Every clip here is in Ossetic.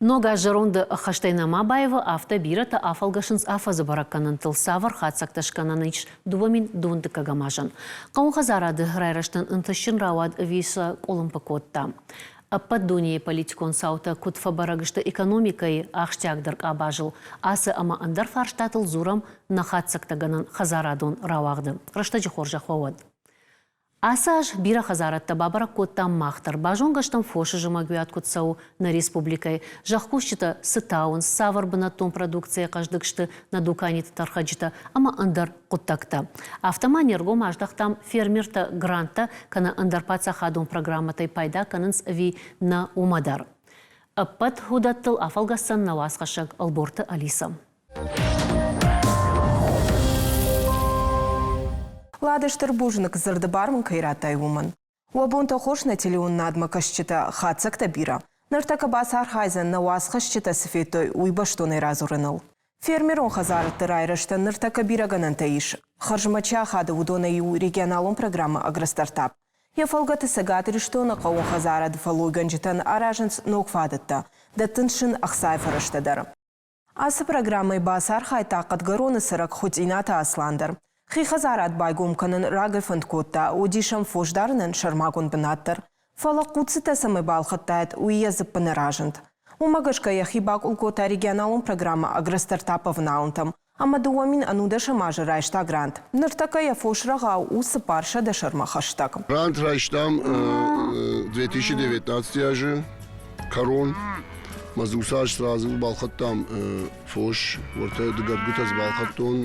Ног аз зӕронды ӕххӕстӕй нӕма баивы, афтӕ бирӕтӕ афӕлгӕсынц афӕдзы бӕрӕггӕнӕнтыл, цавӕр хатдзӕгтӕ скӕнӕн ис 2000 дыккӕгӕм азӕн. Хъӕуы хӕдзарады райрӕзтӕн ӕнтыстджын рауад ӕви сӕ къуылымпы кодта. Ӕппӕт дунейы политикон цаутӕ куыд фӕбӕрӕг сты экономикӕйы ахсджиагдӕр къабазыл, ацы ӕмӕ ӕндӕр фарстатыл дзурӕм нӕ хатдзӕгтӕгӕнӕн хӕдзарадон рауагъды. Рӕстӕджы хорзӕх уӕ уӕд! Ацы аз бирӕ хӕдзарӕдтӕ бабӕрӕг кодтам мах дӕр. Базонгӕ стӕм фосы зымӕгуиат куыд цӕуы нӕ республикӕйы, зӕхкусджытӕ цы тауынц, цавӕр бынӕттон продукцийӕ хъӕздыг сты нӕ дуканиты тӕрхӕджытӕ ӕмӕ ӕндӕр хъуыддӕгтӕ. Афтӕ ма не ргом аздӕхтам фермертӕ гранттӕ кӕнӕ ӕндӕр паддзахадон программӕтӕй пайда кӕнынц ӕви нӕ, уымӕ дӕр. Ӕппӕт уыдӕттыл афӕлгӕсдзӕн нӕ уацхӕссӕг Ӕлборты Алисӕ. Лада, стыр бузныг, дзырды бар мын кӕй радтай, уымӕн. Уӕ бонтӕ хорз нӕ телеуынынадмӕ кӕсджытӕ, хатдзӕгтӕ бирӕ. Ныртӕккӕ бацархайдзӕн, нӕ уацхӕсджытӕ цы федтой, уый бӕстонӕй радзурыныл. Фермерон хӕдзарадты райрӕзтӕн ныртӕккӕ бирӕ гӕнӕнтӕ ис. Хӕрзмӕ чи ахады, уыдонӕй иу регионалон программӕ «Агростартап». Йӕ фӕлгӕты Цӕгат Ирыстоны хъӕууон хӕдзарады фӕллойгӕнджытӕн аразынц ног фадӕттӕ, дӕттынц сын ӕхцайы фӕрӕзтӕ дӕр. Ацы программӕйы бацархайдта Хъӕдгӕроны цӕрӕг Хуытъинаты Аслан дӕр. Хи хӕдзарад байгом кӕнын рагӕй фӕнд кодта, уыдис ӕм фосдарынӕн сӕрмагонд бынат дӕр. Фӕлӕ хъуццытӕ цӕмӕй балхӕдтаид, уый йӕ дзыппы нӕ разынд. Уымӕ гӕсгӕ йӕхи бакъул кодта регионалон программӕ «Агростартап» ӕвналынтӕм ӕмӕ 2011 азы райста грант. Ныртӕккӕ йӕ фосрӕгъау у 400 сӕрмӕ хӕстӕг. Грант райстам 2019 азы кӕрон. Мӕ дзусаж сразу балхӕдтам фос, уӕртӕ дыгӕрдгуытӕ дзы балхӕдтон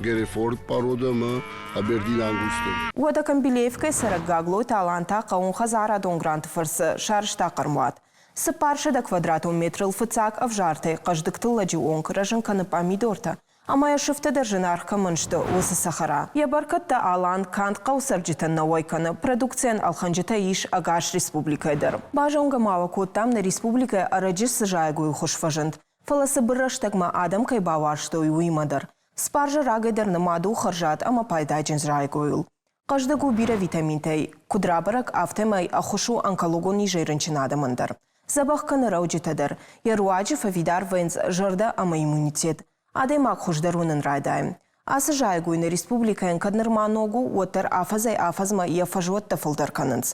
Герефорд порода ӕмӕ Абердин ангусты. Уӕдӕ Камбилеевкӕйы цӕрӕг Гаглойты Алан та хъӕууонхӕдзарадон гранты фӕрцы сарӕзта хъӕрмуат. 400 квадратон метрыл фыццаг ӕвзартӕй хъӕздыг тыллӕджы онг рӕзын кӕны пъамидортӕ ӕмӕ йӕ сыфтӕ дӕр зынаргъ кӕмӕн сты, уыцы цӕхӕра. Йӕ бӕркӕдтӕ Алан канд хъӕуы цӕрджытӕн нӕ уӕй кӕны, продукцийӕн ӕлхӕнджытӕ ис ӕгас республикӕйы дӕр. Базонгӕ ма уӕ кодтам, нӕ республикӕйы ӕрӕджы цы зайӕгойы хуыз фӕзынд, фӕлӕ цыбыр рӕстӕгмӕ адӕм кӕй бауарзтой, уыимӕ дӕр. Спаржӕ рагӕй дӕр нымад у хӕрзад ӕмӕ пайдаджын зайӕгойыл. Хъӕздыг у бирӕ витаминтӕй, куыд рабӕрӕг, афтӕмӕй ӕххуыс у онкологон низӕй рынчын адӕмӕн дӕр. Дзӕбӕх кӕны рӕуджытӕ дӕр, йӕ руаджы фӕфидар вӕййынц зӕрдӕ ӕмӕ иммунитет. Адӕймаг хуыздӕр уынын райдайы. Ацы зайӕгой нӕ республикӕйӕн кӕд нырма ног у, уӕддӕр афӕдзӕй-афӕдзмӕ йӕ фӕзуӕттӕ фылдӕр кӕнынц.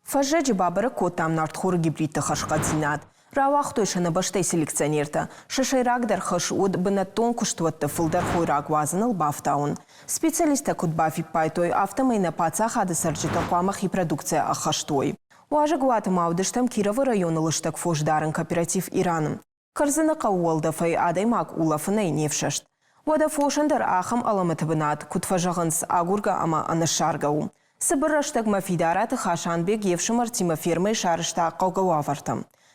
Фӕззӕджы бабӕрӕг кодтам нартхоры гибридты хӕрзхъӕддзинад. Рауагътой сӕ нӕ бӕстӕйы селекционертӕ. Сӕ сӕйрагдӕр хӕс уыд бынӕттон куыстуӕтты фылдӕр хойраг уадзыныл бафтауын. Специалисттӕ куыд бафиппайдтой, афтӕмӕй нӕ паддзахады цӕрджытӕ хъуамӕ хи продукцийӕ ӕххӕст уой. Уазӕгуаты ма уыдыстӕм Кировы районы лыстӕг фосдарӕн кооператив Иран-ы. Кӕрдзыны хъӕуы уӕлдӕфӕй адӕймаг улӕфынӕй не фсӕст. Уӕдӕ фосӕн дӕр ахӕм алӕмӕты бынат, куыд фӕзӕгъынц, агургӕ ӕмӕ ӕнӕссаргӕ у. Цыбыр рӕстӕгмӕ Фидараты Хасанбег йе фсымӕртимӕ фермӕйы сарӕзта хъӕугӕ уавӕртӕ.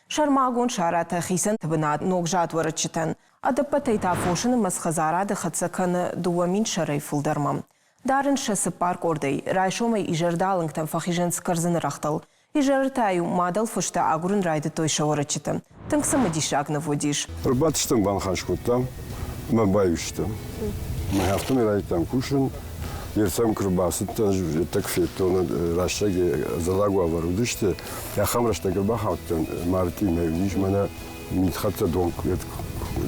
Сӕрмагонд саратӕ хицӕн бынат ногзад уӕрыччытӕн, ӕдӕппӕтӕй та фосы нымӕц хӕдзарады хӕццӕ кӕны 2000 сӕрӕй фылдӕрмӕ. Дарынц сӕ цыппар къордӕй, райсомӕй изӕрдалынгтӕм фӕхизынц кӕрдзыны рӕгътыл. Изӕры та-иу мадӕл фыстӕ агурын райдыдтой сӕ уӕрыччыты. Тынг цымыдисаг ныв уыдис. Ӕрбадтыстӕм, баныхас кодтам ӕмӕ баиу стӕм. Мӕ афтӕмӕй райдыдтам кусын. Ерсӕм куы рбацыдтӕн, ӕттӕг федтон, рӕстӕг ӕдзӕллаг уавӕр уыдысты. Ахӕм рӕстӕг ӕрбахаудтӕн мартъимӕ уыдис мӕнӕ митхӕццӕ дон,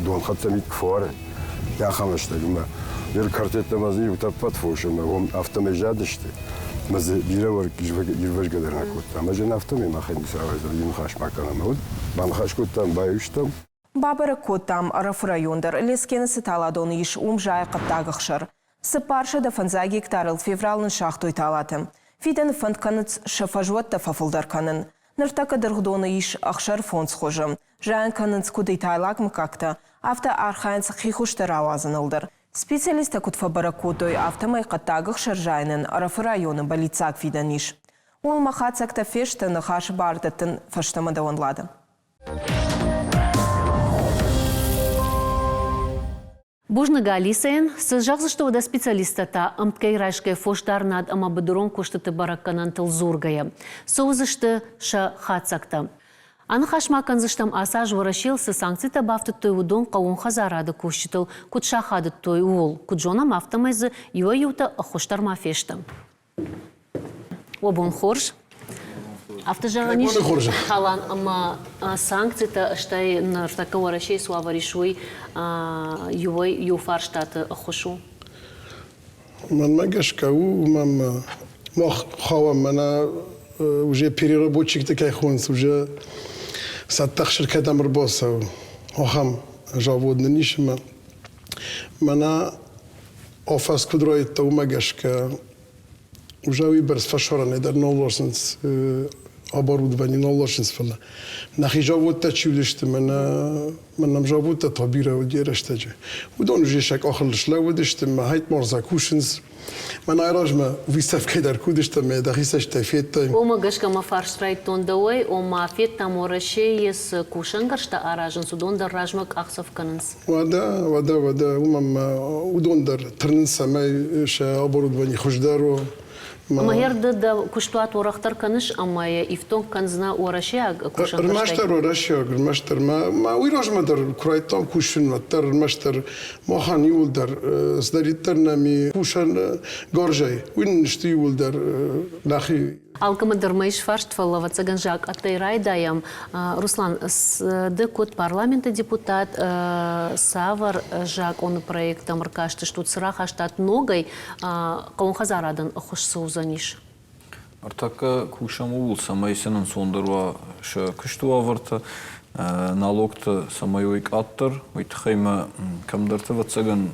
донхӕццӕ мит куы фӕуары, ахӕм рӕстӕг ӕмӕ ныр картеттӕ ма дзы иутӕппӕт фос ӕмӕ уым афтӕмӕй задысты. Ӕмӕ дзы бирӕ ирвӕзгӕ дӕр нӕ кодта. Ӕмӕ зын афтӕмӕй махӕн ницы рауайдзӕн, иу ныхас ма кӕнӕм. Уӕд баныхас кодтам, баиу стӕм. Бабӕрӕг кодтам Ӕрӕфы район дӕр. Лескены цы таладон ис, уым зайы хъӕддаг ӕхсӕр. 450 гектарыл февралы ныссагътой талатӕ. Фидӕны фӕнд кӕнынц сӕ фӕзуӕттӕ фӕфылдӕр кӕнын. Ныртӕккӕ дыргъдоны ис 65 хуызы. Зайын кӕнынц куыд итайлаг мыггӕгтӕ, афтӕ архайынц хихуызтӕ рауадзыныл дӕр. Специалисттӕ куыд фӕбӕрӕг кодтой, афтӕмӕй хъӕддаг ӕхсӕр зайынӕн Ӕрӕфы районы бӕллиццаг фидӕн ис. Ууыл мӕ хатдзӕгтӕ фесты, ныхасы бар дӕттын фӕстӕмӕ дӕуӕн, Лада. Бузныг Алисӕйӕн, цы зӕгъдзысты уӕдӕ специалисттӕ та ӕмткӕй райсгӕ фосдарынад ӕмӕ быдырон куыстыты бӕрӕггӕнӕнтыл дзургӕйӕ? Цы уыдзысты сӕ хатдзӕгтӕ? Аныхас ма кӕндзыстӕм, ацы аз Уӕрӕсейыл цы санкцитӕ бафтыдтой, уыдон хъӕууон хӕдзарады кусджытыл куыд сахадыдтой, ууыл. Куыд зонӕм, афтӕмӕй дзы иуӕй-иутӕ ӕххуыс дӕр ма фесты. Уӕ бон хорз! Афтӕ зӕгъӕн ис, Алан, ӕмӕ санкцитӕ, стӕй ныртӕккӕ Уӕрӕсейы цы уавӕр ис, уый иуӕй иу фарстаты ӕххуыс у? Мӕнмӕ гӕсгӕ у, уымӕн мах хауӕм мӕнӕ уже переработчикты кӕй хонынц, уже цӕттӕ ӕхсыр кӕдӕм ӕрбацӕуы, ахӕм завод нын ис ӕмӕ мӕнӕ афӕдз куыд райдыдта, уымӕ гӕсгӕ уже уыйбӕрц фӕсарӕнӕй дӕр нал ласынц оборудование нал ласынц, фӕлӕ нӕхи заводтӕ чи уыдысты, мӕнӕ мӕнӕм заводтӕ та бирӕ уыд йӕ рӕстӕджы. Уыдон уже сӕ къахыл слӕууыдысты мӕ хайтмарза кусынц. Мӕн айразмӕ выставкӕй дӕр куы уыдысты ӕмӕ дӕхи цӕстӕй федтай. Уымӕ гӕсгӕ мӕ фарст райдтон дӕуӕй, ома федтам Уӕрӕсейы цы кусӕнгӕрзтӕ аразынц, уыдон дӕр размӕ къахдзӕф кӕнынц. Уӕдӕ, уӕдӕ, уӕдӕ, уымӕн ма уыдон дӕр тырнынц, цӕмӕй сӕ оборудовани хуыздӕр у. Ӕмӕ ды дӕ куыстуат уӕрӕхдӕр кӕныс ӕмӕ йӕ ифтонг кӕндзынӕ уӕрӕсейаг кусӕнгӕрзтӕй? Ӕрмӕстдӕр уӕрӕсейаг, ӕрмӕстдӕр. Ма уый размӕ дӕр куы райдыдтам кусын, уӕддӕр ӕрмӕстдӕр махӕн иууылдӕр цыдӕриддӕр нӕм и кусӕн гарзӕй, уый нын сты иууылдӕр нӕхи. Алкӕмӕ дӕр ма ис фарст, фӕлӕ, ӕвӕццӕгӕн, закъӕттӕй райдайӕм. Руслан, ды куыд парламенты депутат, цавӕр закъоны проекттӕм ӕркастыстут, цы рахастат ногӕй, хъӕууон хӕдзарадӕн ӕххуыс цы уыдзӕнис? Ӕртӕккӕ кусӕм ууыл, цӕмӕй сын ӕнцондӕр уа сӕ куысты уавӕртӕ, налогтӕ цӕмӕй уой къаддӕр, уый тыххӕй ма кӕмдӕрты, ӕвӕццӕгӕн,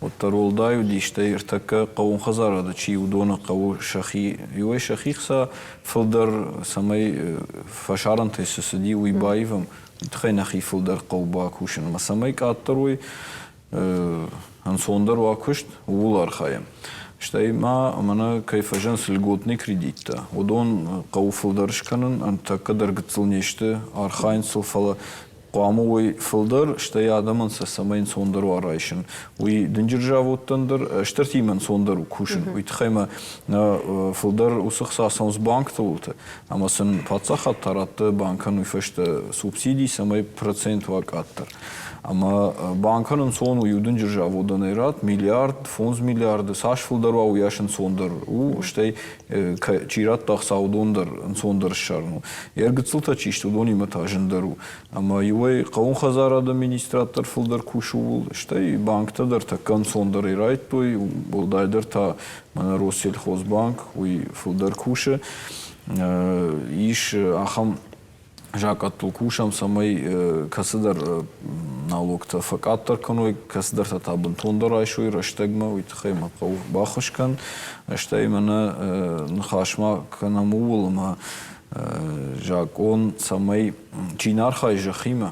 уӕддӕр уӕлдай уыди, стӕй ӕртӕккӕ хъӕууон хӕдзарады чи, уыдоны хъӕуы сӕхи, иуӕй сӕхи хца фылдӕр, цӕмӕй фӕсарӕнтӕй цы цыди, уый баивӕм, уый тыххӕй нӕхи фылдӕр хъӕуы бакусын. Ӕмӕ цӕмӕй къаддӕр уой, ӕнцондӕр уа куыст, ууыл архайӕм. Стӕй ма мӕнӕ кӕй фӕзынынц льготный кредиттӕ, уыдон хъӕуы фылдӕр скӕнын, ӕнтӕккӕ дӕр гыццыл не сты, архайынц сыл, фӕлӕ хъуамӕ уой фылдӕр, стӕй адӕмӕн сӕ цӕмӕй ӕнцондӕр уа райсын. Уый дынджыр заводтӕн дӕр, стыртимӕ ӕнцондӕр у кусын. Уый тыххӕй ма нӕ фылдӕр уыцы хца цӕуынц банкты уылты, ӕмӕ сын паддзахад та радты банкӕн уый фӕстӕ субсиди, цӕмӕй процент уа къаддӕр. Ӕмӕ банкӕн ӕнцон у иу дынджыр заводӕн ӕй ратт миллиард, 5 миллиарды, цас фылдӕр уа, уыйас ӕнцондӕр у, стӕй чи радта ӕхца, уыдон дӕр ӕнцондӕр ссарын у. Йӕ гыццылтӕ чи сты, уыдонимӕ та зындӕр у. Ӕмӕ иуӕй хъӕууон хӕдзарады министрад дӕр фылдӕр кусы ууыл, стӕй банктӕ дӕр тӕккӕ ӕнцондӕрӕй райдтой, уӕлдайдӕр та мӕнӕ Россельхозбанк, уый фылдӕр кусы. Ис ахӕм закъӕттыл кусӕм, цӕмӕй кӕцыдӕр налогтӕ фӕкъаддӕр кӕной, кӕцыдӕртӕ та бынтондӕр айсой рӕстӕгмӕ, уый тыххӕй мӕ хъӕуы баххуыс кӕн. Стӕй мӕнӕ ныхас ма кӕнӕм ууыл, ӕмӕ закъон, цӕмӕй чи нӕ архайы зӕххимӕ,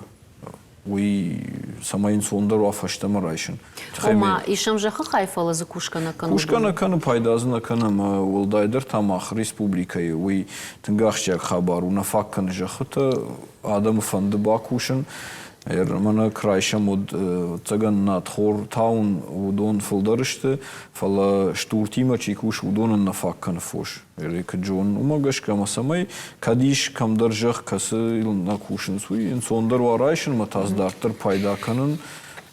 уый цӕмӕй ӕнцондӕр уа фӕстӕмӕ райсын. Ома, исӕм зӕххы хай, фӕлӕ дзы кусгӕ нӕ кӕны. Кусгӕ нӕ кӕны, пайда дзы нӕ кӕны, ӕмӕ уӕлдайдӕр та мах республикӕйы уый тынг ахсджиаг хабар у, нӕ фаг кӕны зӕххытӕ, адӕмы фӕнды бакусын. Мӕнӕ куы райсӕм, уӕд, ӕвӕццӕгӕн, надхор тауын уыдон фылдӕр сты, фӕлӕ стуртимӕ чи кусы, уыдонӕн нӕ фаг кӕны фос. Куыд зонын, уымӕ гӕсгӕ ӕмӕ цӕмӕй, кӕд ис кӕмдӕр зӕхх, кӕцыйыл нӕ кусынц, уый ӕнцондӕр уа райсынмӕ та дзы дарддӕр пайда кӕнын.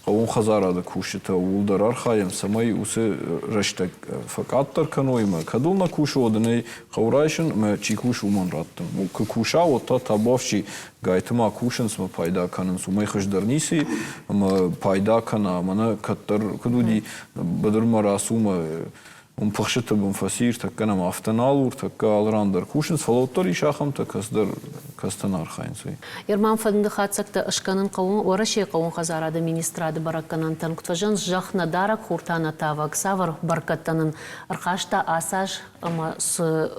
Хъӕууон хӕдзарады кусджытӕ ууыл дӕр архайӕм, цӕмӕй уыцы рӕстӕг фӕкъаддӕр кӕной ӕмӕ кӕд ыл нӕ кусы, уӕд ын ӕй хъӕуы райсын ӕмӕ чи кусы, уымӕн раттын. Куы куса, уӕд та табуафси гайты ма кусынц ӕмӕ пайда кӕнынц, уымӕй хуыздӕр ницы и, ӕмӕ пайда кӕна, мӕнӕ кӕддӕр куыд уыди, быдырмӕ рацу ӕмӕ Уым пыхсыты бын фӕци, ӕртӕккӕ нӕм афтӕ нал у, ӕртӕккӕ алы ран дӕр кусынц, фӕлӕ уӕддӕр ис ахӕмтӕ, кӕцыдӕр кӕцытӕн архайынц, уый. Ерман фӕнды хатдзӕгтӕ скӕнын хъӕуы Уӕрӕсейы хъӕууон хӕдзарады министрады бӕрӕггӕнӕнтӕн. Куыд фӕзӕгъынц, зӕхх нӕ дарӕг, хур та нӕ тавӕг. Цавӕр бӕркӕдтӕ нын ӕрхаста ацы аз ӕмӕ цы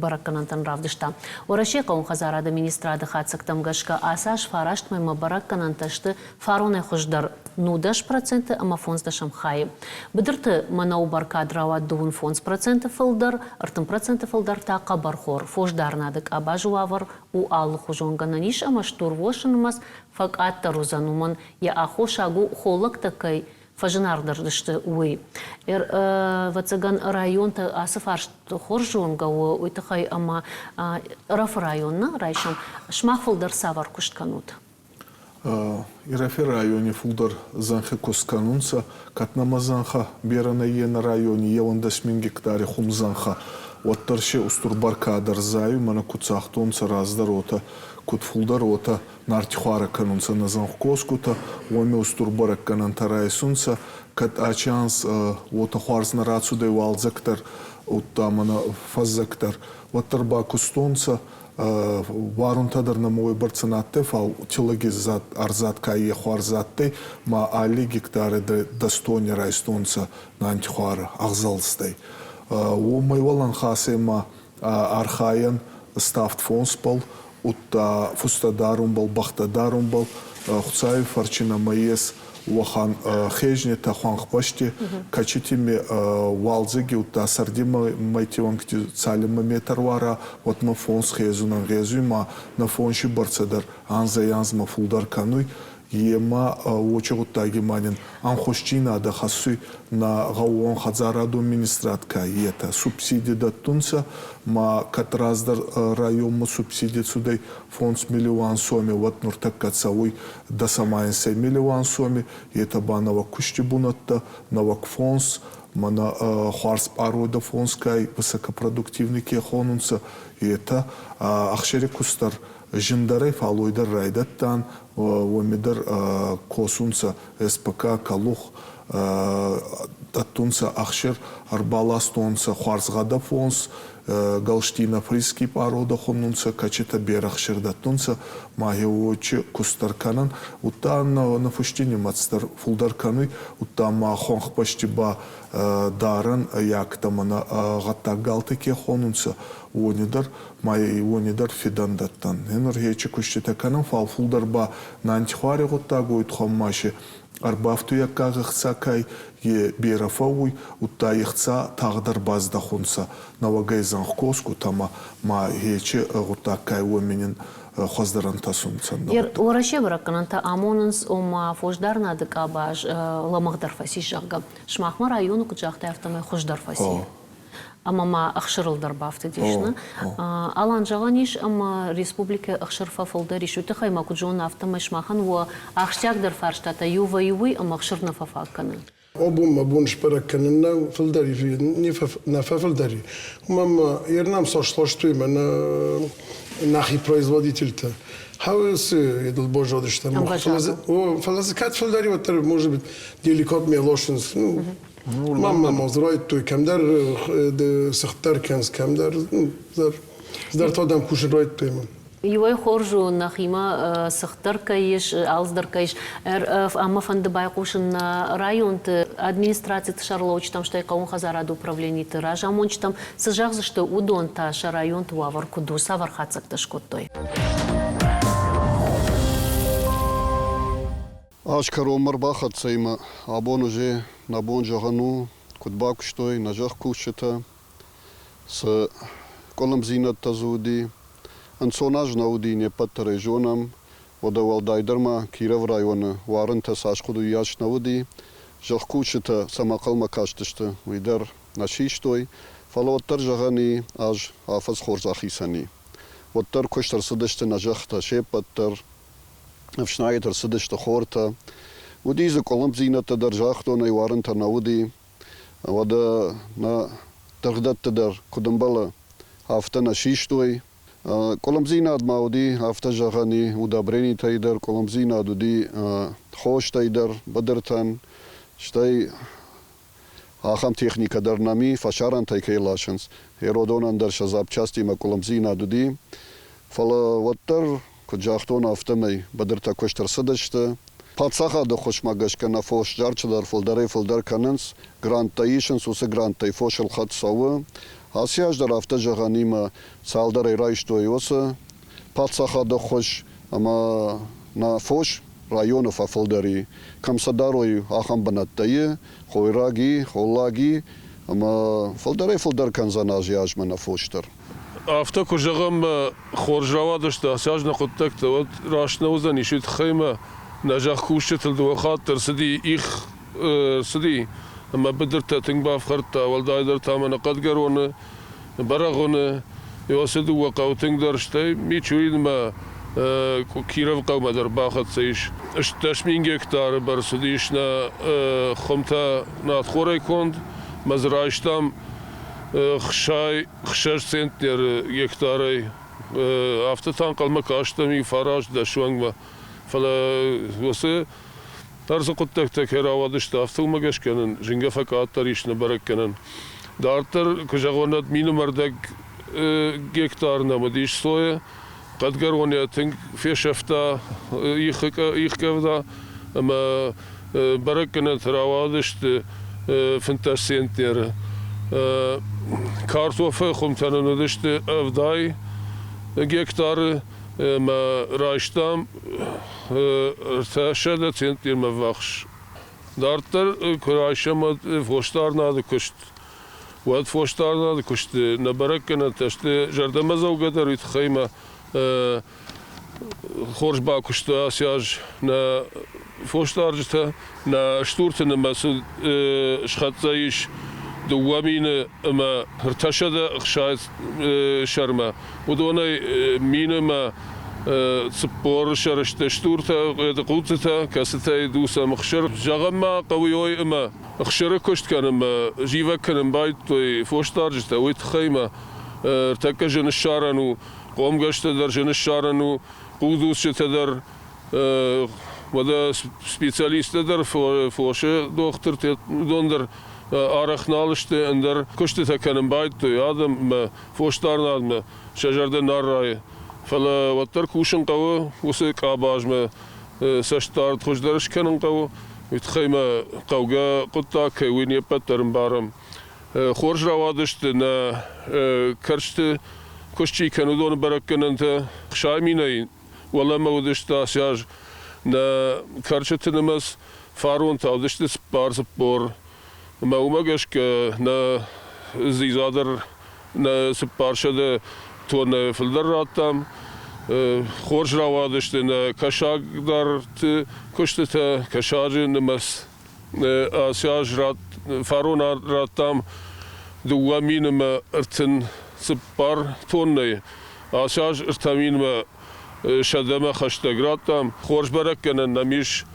бӕрӕггӕнӕнтӕн равдыста? Уӕрӕсейы хъӕууон хӕдзарады министрады хатдзӕгтӕм гӕсгӕ ацы аз фараст мӕймӕ бӕрӕггӕнӕнтӕ сты фаронӕй хуыздӕр 19% ӕмӕ фондздӕсӕм хайы. Быдырты мӕнӕуы бӕркад рауад 25% фылдӕр, 30% фылдӕр та хъӕбӕрхор. Фосдарынады къабазы уавӕр у алыхуызон гӕнӕн ис ӕмӕ стурвосы нымӕц фӕкъаддӕр уыдзӕн, уымӕн йӕ аххосаг у холлӕгтӕ кӕй фӕзынаргъдӕр сты, уый. Ӕвӕццӕгӕн, районты ацы фарст хорз зонгӕ у, уый тыххӕй ӕмӕ Ӕрӕфы район нӕ райсом. Сымах фылдӕр цавӕр куыст кӕнут? Ирӕфи райони фулдӕр зӕнхи куст кӕнунцӕ, кӕд нӕмӕ зӕнхӕ берӕ нӕййе нӕ райони 31 000 гектари хумзӕнхӕ. уӕддӕр си устур бӕркад ӕрзайуй, мӕнӕ куд загътонцӕ раздӕр, уотӕ куд фулдӕр, уотӕ нартихуарӕ кӕнунцӕ нӕ зӕнхкосгутӕ, уоми устур бӕрӕггӕнӕнтӕ райсунцӕ. Кӕд ачи анз уотӕ хуарз нӕ рацудӕй уалдзӕг дӕр, удта мӕнӕ фӕззӕг дӕр, уӕддӕр бакустонцӕ, уарунтӕ дӕр нӕмӕ уойбӕрцӕ нӕ адтӕй, фал тиллӕги ӕрзад ка е хуарз адтӕй, ма алли гектари дӕс тонни райстонцӕ нантихуар ӕгъзӕлстӕй. Уомӕй уӕлӕнхасӕй ма архайӕн ставд фонсбӕл, удта фустӕ дарунбӕл, бӕхтӕ дарунбӕл. Хуцауи фӕрчи нӕмӕ ес уӕхӕн хезнетӕ хуӕнхбӕсти, кӕцитими уалдзӕги удта сӕрди мӕйти уӕнгти цалинмӕ мет ӕруара, уӕдмӕ фонс хезун ӕнгъезуй ма нӕ фонси бӕрцӕ дӕр анзӕй-анзмӕ фулдӕр кӕнуй. Е ма уочи гъуддаги ма нин ӕнхусдзийнадӕ хӕссуй нӕ гъӕууонхӕдзарадон министрад ка етӕ субсиди дӕттунцӕ, ма кӕд раздӕр районмӕ субсиди цудӕй 5 миллион соми, уӕд нуртӕккӕ цӕуй 10,5 миллион соми, етӕ ба нӕуӕг кусти бунӕттӕ, нӕуӕг фонс, мӕнӕ хуарз пъародӕ фонс кай высокопродуктивный ке хонунцӕ, етӕ ӕхсӕри куст дӕр зиндӕрӕй фалой дӕр райдӕдтан, уоми дӕр косунцӕ СПК Калух, дӕттунцӕ ӕхсир, ӕрбаластонцӕ хуӕрзгъӕдӕ фонс, голштино-фризский пъародӕ хуннунцӕ, кӕцитӕ берӕ ӕхсир дӕттунцӕ, ма гъеуочи куст дӕр кӕнӕн, удта нӕ фусти нимӕдз дӕр фулдӕр кӕнуй, удта ма хуӕнхбӕсти ба дарӕн яктӕ мӕнӕ гъӕддаг галтӕ ке хонунцӕ, уони дӕр, ма уони дӕр федӕн дӕттӕн. Нур хечи куститӕ кӕнӕн, фал фулдӕр ба нантихуари гъуддаг уой туххӕн ма си ӕрбафтуйӕггаг ӕхца кай е берӕ фӕууй, удта ӕхца тагъд ӕрбаздӕхунцӕ нӕуӕгӕй зӕнхкосгутӕмӕ, ма хечи гъуддаг кай уоми нин хуӕздӕр ӕнтӕсунцӕ. Уӕрӕсе бӕрӕггӕнӕнтӕ амонынц, ома фосдарынады къабаз лӕмӕгъдӕр фӕцис, зӕгъгӕ. Сымахмӕ районы, куыд загътай, афтӕмӕй хуыздӕр фӕци. Ӕмӕ ма ӕхсырыл дӕр бафтыдис. Алан, зӕгъӕн ис, ӕмӕ республикӕйы ӕхсыр фӕфылдӕр ис. Уый тыххӕй ма куыд зонын, афтӕмӕй сымахӕн уӕ ахсджиагдӕр фарстатӕ иу вӕййы уый, ӕмӕ ӕхсыр нӕ фӕфаг кӕны. Абон мӕ бон сбӕрӕг кӕнын нӕ фылдӕр нӕ фӕфылдӕр и. Уымӕн ӕмӕ ернам цас ластой мӕнӕ нӕхи производительтӕ. Хауы едыл баззадыстӕм. Фӕлӕ дзы кӕд фылдӕр и, уӕддӕр, может быть, деликатнее лошадь. Ну, мамма ма райдыдтой кӕмдӕр цыхтдӕр кӕнынц, кӕмдӕр цыдӕр та дӕм кусын райдыдтой. Иуӕй хорз у, нӕхимӕ цыхтдӕр кӕй ис, алцыдӕр кӕй ис, ӕмӕ фӕнды байхъусын нӕ районты администрациты сӕргълӕуджытӕм, стӕй хъӕууон хӕдзарады управлениты разамонджытӕм, цы зӕгъдзысты, уыдон та сӕ районты уавӕр куыд у, цавӕр хатдзӕгтӕ скодтой. Аз кӕронмӕ ӕрбахӕццӕ ӕмӕ абон уже нӕ бон зӕгъӕн у, куыд бакуыстой нӕ зӕхкусджытӕ, цы къуылымдзинӕдтӕ дзы уыди. Ӕнцон аз нӕ уыди, не ппӕт дӕр ӕй зонӕм. Уӕдӕ уӕлдайдӕр ма Кировы районы уарынтӕ цас хъуыд, уыйас нӕ уыди. Зӕхкусджытӕ цӕмӕ ӕнхъӕлмӕ кастысты, уый дӕр нӕ систой. Фӕлӕ уӕддӕр зӕгъӕн и, аз афӕдз хорз ахицӕн и. Уӕддӕр куыст ӕрцыдысты нӕ зӕххытӕ се ппӕт дӕр. Ӕфснайд ӕрцыдысты хортӕ. Уыди дзы къуылымпдзинӕдтӕ дӕр, загътон ӕй, уарынтӕ нӕ уыди. Уӕдӕ нӕ дыргъдӕтты дӕр, куыд ӕмбӕлы, афтӕ нӕ систой. Къуылымдзинад ма уыди, афтӕ зӕгъӕн и, удобренитӕй дӕр къуылымдзинад уыди, хостӕй дӕр, быдыртӕн, стӕй ахӕм техникӕ дӕр нӕм и, фӕсарӕнтӕй кӕй ласынц. Еродонӕн дӕр сӕ запчастимӕ къуылымдзинад уыди. Фӕлӕ уӕддӕр, куыд загътон, афтӕмӕй быдыртӕ куыст ӕрцыдысты. Паддзахады ӕххуысмӕ гӕсгӕ нӕ фосдарджытӕ дӕр фылдӕрӕй-фылдӕр кӕнынц, гранттӕ исынц, уыцы гранттӕй фос ӕлхӕд цӕуы. Ацы аз дӕр афтӕ зӕгъӕн имӕ цалдӕрӕй райстой уыцы паддзахады ӕххуыс ӕмӕ нӕ фос районы фӕфылдӕр и. Кӕм сӕ дарой, ахӕм бынӕттӕ и, хойраг и, холлаг и, ӕмӕ фылдӕрӕй-фылдӕр кӕндзӕн азӕй-азмӕ нӕ фос дӕр. Афтӕ куы зӕгъӕм, хорз рауадысты ацы аз нӕ хъуыддӕгтӕ, уӕд раст нӕ уыдзӕнис, уый тыххӕй ӕмӕ нӕ зӕхкусджытыл дыууӕ хатты ӕрцыди их цыди ӕмӕ быдыртӕ тынг бафхӕрдта, уӕлдайдӕр та мӕнӕ Хъӕдгӕроны, Бӕрӕгъуыны, ацы дыууӕ хъӕуы тынгдӕр, стӕй Мичуринмӕ Кировыхъӕумӕ дӕр бахӕццӕ ис. 18 000 гектары бӕрц уыдис нӕ хуымтӕ надхорӕй конд, ӕмӕ дзы райстам. 66 центнеры гектарӕй. Афтӕ та ӕнхъӕлмӕ кастӕм иу фараст дӕс уӕнгмӕ. Фӕлӕ уыцы ӕрдзы хъуыддӕгтӕ кӕй рауадысты, афтӕ уымӕ гӕсгӕ нын зынгӕ фӕкъаддӕр ис нӕ бӕрӕггӕнӕн. Дарддӕр, куы зӕгъон, ӕд мины ӕрдӕг гектар нӕм уыдис сойӕ. Хъӕдгӕрон йӕ тынг фесӕфта ихкъӕвда ӕмӕ бӕрӕггӕнӕнтӕ рауадысты 15 центнеры. Картофы хуымтӕ нын уыдысты 70 гектары ӕмӕ райстам 300 центнермӕ ввахс. Дарддӕр куы райсӕм фосдарынады куыст, уӕд фосдарынады куысты нӕ бӕрӕггӕнӕнтӕ сты зӕрдӕмӕдзӕугӕдӕр, уый тыххӕй ма хорз бакуысты ацы аз нӕ фосдарджытӕ, нӕ стурты нымӕцы схӕццӕ ис 2000 ӕмӕ 360 сӕрмӕ. Уыдонӕй мин ӕмӕ 40 сӕры сты стуртӕ, хъуццытӕ, кӕцытӕй дусӕм ӕхсыр. Зӕгъӕм ма хъӕуы ой ӕмӕ ӕхсыры куыст кӕнынмӕ зивӕг кӕнын байдыдтой фосдарджытӕ, уый тыххӕй ма ӕртӕккӕ зын ссарӕн у хъомгӕстӕ дӕр зын ссарӕн у, хъугдуцджытӕ дӕр, уӕдӕ специалисттӕ дӕр, фосы дохтыртӕ, уыдон дӕр арӕх нал сты, ӕндӕр куыстытӕ кӕнын байдыдтой адӕммӕ, фосдарынадмӕ сӕ зӕрдӕ нӕ райы. Фӕлӕ уӕддӕр кусын хъӕуы уыцы къабазмӕ, цӕстдард хуыздӕр скӕнын хъӕуы, уый тыххӕй мӕ хъӕугӕ хъуыддаг кӕй уый не ппӕт дӕр ӕмбарӕм. Хорз рауадысты нӕ кӕрчыты куыст чи кӕны, уыдоны бӕрӕггӕнӕнтӕ. 60 минӕй уӕлӕмӕ уыдысты ацы аз нӕ кӕрчыты нымӕц, фарон та уыдысты 44. Ӕмӕ уымӕ гӕсгӕ нӕ дзидза дӕр нӕ 400 тоннӕ фылдӕр радтам. Хорз рауадысты нӕ кӕсагдарты куыстытӕ, кӕсаджы нымӕц ацы аз фарон радтам 2 000 ӕмӕ 34 тоннӕйы. Ацы аз ӕртӕ минмӕ сӕдӕмӕ хӕстӕг радтам. Хорз бӕрӕггӕнӕн нӕм ис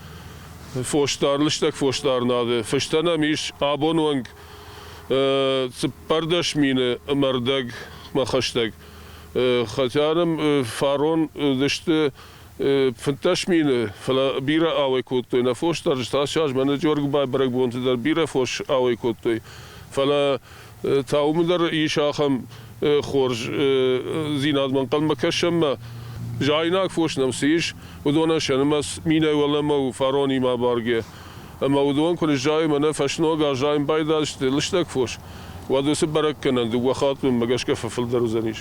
фосдар, лыстӕг фосдарынады. Фыстӕ нӕм ис абон онг 14 мины ӕмӕ рдӕгмӕ хӕстӕг. Хотя нӕм фарон уыдысты 15 мины, фӕлӕ бирӕ ауӕй кодтой нӕ фосдарджытӕ. Ацы аз мӕнӕ Джоргуыбайы бӕрӕгбонты дӕр бирӕ фос ауӕй кодтой. Фӕлӕ та уым дӕр ис ахӕм хорздзинадмӕ ӕнхъӕлмӕ кӕсӕм ӕмӕ заинаг фос нӕм цы ис, уыдонӕн сӕ нымӕц минӕй уӕлӕмӕ у фаронимӕ абаргӕ. Ӕмӕ уыдон куы ныззайой мӕнӕ фӕсног аззайын байдайдзысты лыстӕг фос, уӕд уыцы бӕрӕггӕнӕн дыууӕ хатты мӕнмӕ гӕсгӕ фӕфылдӕр уыдзӕнис.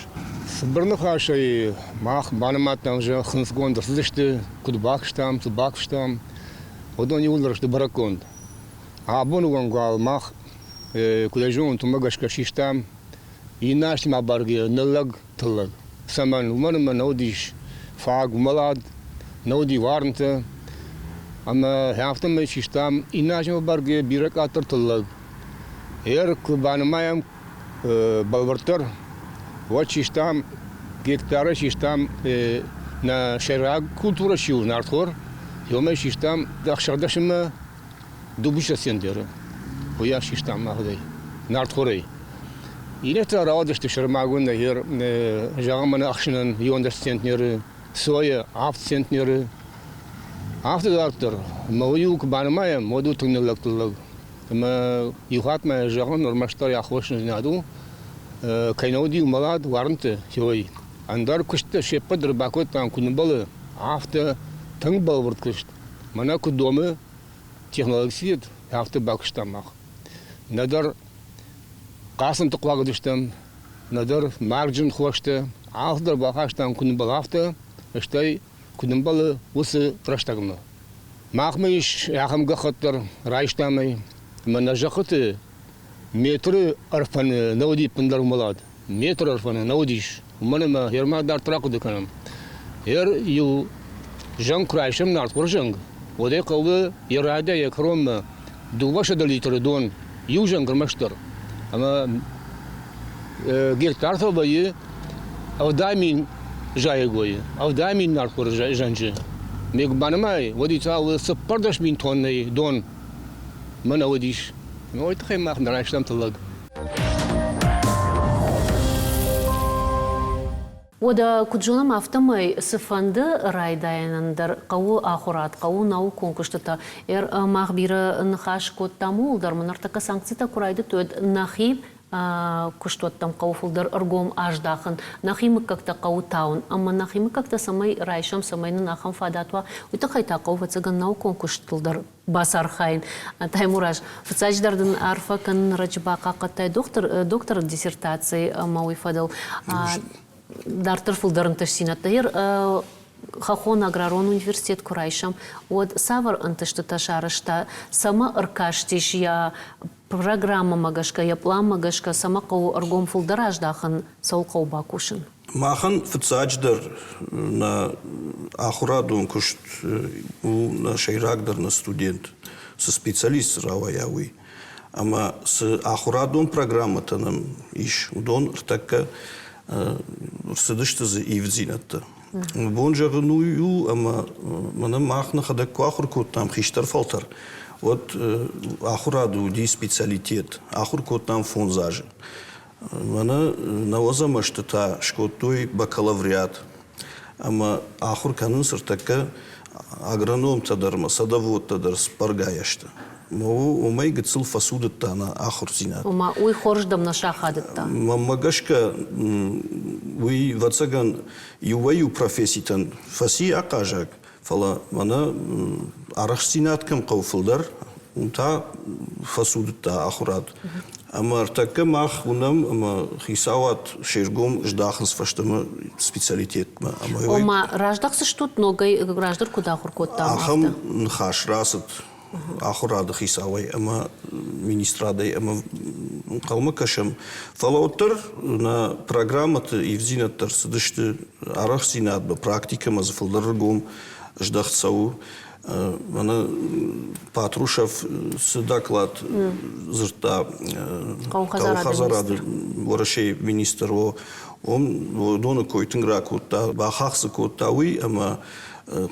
Цыбыр ныхасӕй мах банымадтам, зӕгъ, хынцгонд ӕрцыдысты, куыд бакуыстам, цы бакуыстам, уыдон иууылдӕр сты бӕрӕггонд. Абоны онг уал мах, куыд ӕй зонут, уымӕ гӕсгӕ систам иннӕ азтимӕ абаргӕйӕ ныллӕг тыллӕг. Цӕмӕн? Уымӕн ӕмӕ нӕ уыдис фаг уымӕлад, нӕ уыди уарынтӕ, ӕмӕ афтӕмӕй систам иннӕ азимӕ абаргӕйӕ бирӕ къаддӕр тыллӕг. Ер куы банымайӕм бӕлвырддӕр, уӕд систам гектары систам нӕ сӕйраг культурӕ чи у, нартхор, уымӕй систам ӕхсӕрдӕсмӕ дыууиссӕдз центнеры уыйас систам махӕй, нартхорӕй. Иннӕтӕ рауадысты сӕрмагонд ӕгӕр, зӕгъӕм, мӕнӕ ӕхсынӕн 11 центнеры, сойӕ авд центнеры. Афтӕ дарддӕр. Ӕмӕ уый-иу куы банымайӕм, уӕд у тынг ныллӕг тыллӕг. Ӕмӕ иу хатт ма зӕгъын, ӕрмӕстдӕр йӕ аххосындзинад у, кӕй нӕ уыди уымӕлад уарынты, уый. Ӕндӕр куысттӕ се ппӕт дӕр бакодтам, куы нымбӕлы, афтӕ тынг бӕлвырд куыст. Мӕнӕ куыд домы технологицид, афтӕ бакуыстам мах. Нӕдӕр хъацӕнты хъуаг уыдыстӕм, нӕдӕр маргджын хостӕ, алцыдӕр бахастам куыд ӕмбӕлы, афтӕ, стӕй куыд ӕмбӕлы, уыцы рӕстӕгмӕ. Махмӕ ис ахӕм гӕххӕтт дӕр, райстам ӕй, ӕмӕ нӕ зӕххыты метры ӕрфӕны нӕ уыди ӕппындӕр уымӕлад. Метр ӕрфӕны нӕ уыдис, уымӕн ӕмӕ гъер дарддӕр ахъуыды кӕнӕм. Гъер иу зӕнг куы райсӕм нартхор зӕнг, уӕд ӕй хъӕуы йӕ райдайӕ йӕ кӕронмӕ 200 литры дон, иу зӕнг ӕрмӕстдӕр. Ӕмӕ гектартыл вӕййы 70 000 зайӕгойы, 70 000 нартхоры зӕнджы. Ме банымай, уӕд ицал 14 000 тоннӕйы дон мӕнӕ уыдис. Уый тыххӕй мах нӕ райстам тыллӕг. Уӕдӕ, куыд зонӕм, афтӕмӕй цыфӕнды райдайӕнӕн дӕр хъӕуы ахуырад, хъӕуы наукон куыстытӕ. Мах бирӕ ныхас кодтам ууыл дӕр, мӕ ныртӕккӕ санкцитӕ куы райдыдтой, уӕд нӕхи куыстуӕттӕм хъӕуы фылдӕр ӕргом аздахын, нӕхи мыггӕгтӕ хъӕуы тауын. Ӕмӕ нӕхи мыггӕгтӕ цӕмӕй райсӕм, цӕмӕй нын ахӕм фадат уа, уый тыххӕй та хъӕуы, ӕвӕццӕгӕн, наукон куыстыл дӕр бацархайын. Таймураз, фыццаджыдӕр дын арфӕ кӕнын, раджы бахъахъхъӕдтай дохтыр, докторы диссертаци ӕмӕ уый фӕдыл дарддӕр фылдӕр ӕнтыстдзинӕдтӕ. Ер хӕххон аграрон университет куы райсӕм, уӕд цавӕр ӕнтыстытӕ сарӕзта, цӕмӕ ӕркастис йӕ программӕмӕ гӕсгӕ, йӕ пъланмӕ гӕсгӕ, цӕмӕ хъӕуы ӕргом фылдӕр аздахын, цӕуыл хъӕуы бакусын? Махӕн фыццаджыдӕр нӕ ахуырадон куыст у нӕ сӕйрагдӕр нӕ студент, цы специалист дзы рауайа, уый. Ӕмӕ цы ахуырадон программӕтӕ нӕм ис, уыдон ӕртӕккӕ рцыдысты дзы ивддзинӕдтӕ. Бон зӕгъын уый у, ӕмӕ мӕнӕ мах нӕхӕдӕг куы ахуыр кодтам хистӕр фӕлтӕр, уӕд ахуырады уыди специалитет. Ахуыр кодтам фондз азы. Мӕнӕ нӕуӕдзӕм азты та скодтой бакалавриат ӕмӕ ахуыр кӕнынц ӕртӕккӕ агрономтӕ дӕр ӕмӕ садоводтӕ дӕр сбӕргӕйӕ сты. Уымӕй гыццыл фӕцудыдта нӕ ахуырдзинад. Ома уый хорздӕм нӕ сахадыдта? Мӕнмӕ гӕсгӕ, уый, ӕвӕццӕгӕн, иуӕй-иу професситӕн фӕци ахъазаг, Фӕлӕ мӕнӕ арӕхстдзинад кӕм хъӕуы фылдӕр, уым та фӕцудыдта ахуырад. Ӕмӕ ӕртӕккӕ мах уынӕм ӕмӕ хицауад се ргом здахынц фӕстӕмӕ специалитетмӕ. Ӕмӕ Ома раздӕхдзыстут ногӕй, раздӕр куыд ахуыр кодтам, Ахӕм ныхас рацыд ахуырады хицауӕй ӕмӕ министрадӕй ӕмӕ ӕнхъӕлмӕ кӕсӕм. Фӕлӕ уӕддӕр нӕ программӕты ивддзинӕдтӕ ӕрцыдысты арӕхстдзинадмӕ, практикӕмӕ дзы фылдӕр ргом здӕхт цӕуы. Мӕнӕ Патрушев цы доклад дзырдта хъӕуы Уӕрӕсейы министр, уым уыдоны кой тынг ракодта, бахахх дзы кодта уый, ӕмӕ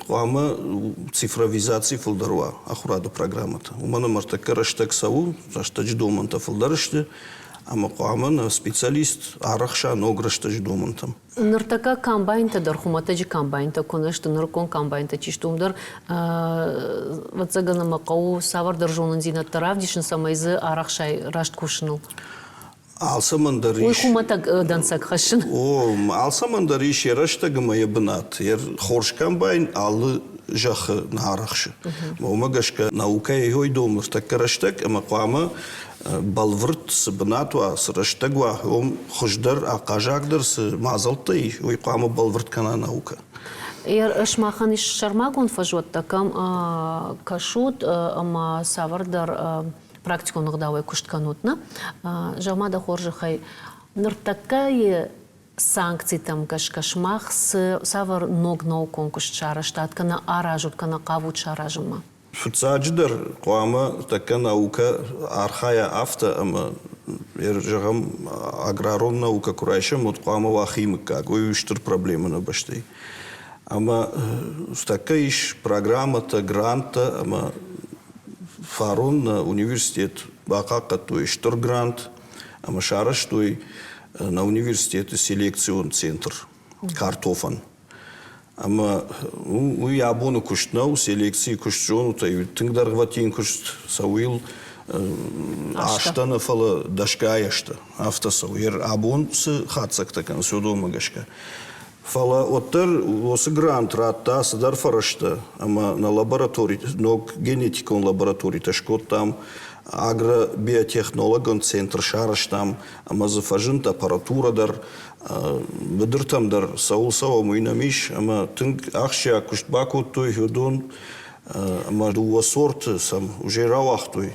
хъуамӕ цифровизаци фылдӕр уа ахуырады программӕты. Уымӕн ӕмӕ ӕртӕккӕ рӕстӕг цӕуы, рӕстӕджы домӕнтӕ фылдӕр сты, ӕмӕ хъуамӕ нӕ специалист арӕхса ног рӕстӕджы домӕнтӕм. Ныртӕккӕ комбайнтӕ дӕр хуымӕтӕджы комбайнтӕ куы нӕ сты, нырыккон комбайнтӕ чи сты, уым дӕр ӕвӕццӕгӕн ӕмӕ хъӕуы цавӕрдӕр зонындзинӕдтӕ равдисын, цӕмӕй дзы арӕхсай раст кусыныл. Алцӕмӕн дӕр ис. Уый хуымӕтӕг дӕнцӕг хӕссын. О, алцӕмӕн дӕр ис йӕ рӕстӕг ӕмӕ йӕ бынат. Йӕ хорз комбайн алы зӕххы нӕ арӕхсы. Уымӕ гӕсгӕ наукӕйы йой домы ныртӕккӕ рӕстӕг ӕмӕ хъуамӕ бӕлвырд цы бынат уа, цы рӕстӕг уа, уым хуыздӕр, ахъазагдӕр цы мадзӕлттӕ ис, уый хъуамӕ бӕлвырд кӕна наукӕ. Сымахӕн ис сӕрмагонд фӕзуӕттӕ, кӕм кӕсут ӕмӕ цавӕрдӕр практикон ӕгъдауӕй куыст кӕнут, нӕ? Зӕгъ-ма дӕ хорзӕхӕй, ныртӕккӕйы санкцитӕм гӕсгӕ сымах цы цавӕр ног наукон куыст сарӕзтат, кӕнӕ аразут, кӕнӕ хъавут саразынмӕ? Фыццаджыдӕр хъуамӕ тӕккӕ наукӕ архайа афтӕ, ӕмӕ зӕгъӕм, аграрон наукӕ куы райсӕм, уӕд хъуамӕ уа хи мыггаг. Уый у стыр проблемӕ нӕ бӕстӕйы. Ӕмӕ тӕккӕ ис программӕтӕ, гранттӕ ӕмӕ Фарон нӕ университет бахъахъхъӕдтой стыр грант ӕмӕ сарӕзтой нӕ университеты селекцион центр картофӕн. Ӕмӕ уый абоны куыст нӕу, селекцийы куыст зонут ӕй, тынг дӕргъвӕтин куыст цӕуыл азтӕ нӕ, фӕлӕ дӕсгай азтӕ афтӕ цӕуы. Абон цы хатдзӕгтӕ кӕнынц, уыдонмӕ гӕсгӕ. Фӕлӕ уӕддӕр уыцы грант радта цыдӕр фӕрӕзтӕ ӕмӕ нӕ лаборатори, ног генетикон лабораторитӕ скодтам, агробиотехнологон центр сарӕзтам ӕмӕ дзы фӕзынд аппаратурӕ дӕр, быдыртӕм дӕр цӕуыл цӕуӕм, уый нӕм ис ӕмӕ тынг ахсджиаг куыст бакодтой уыдон ӕмӕ дыууӕ сорты сӕм уже рауагътой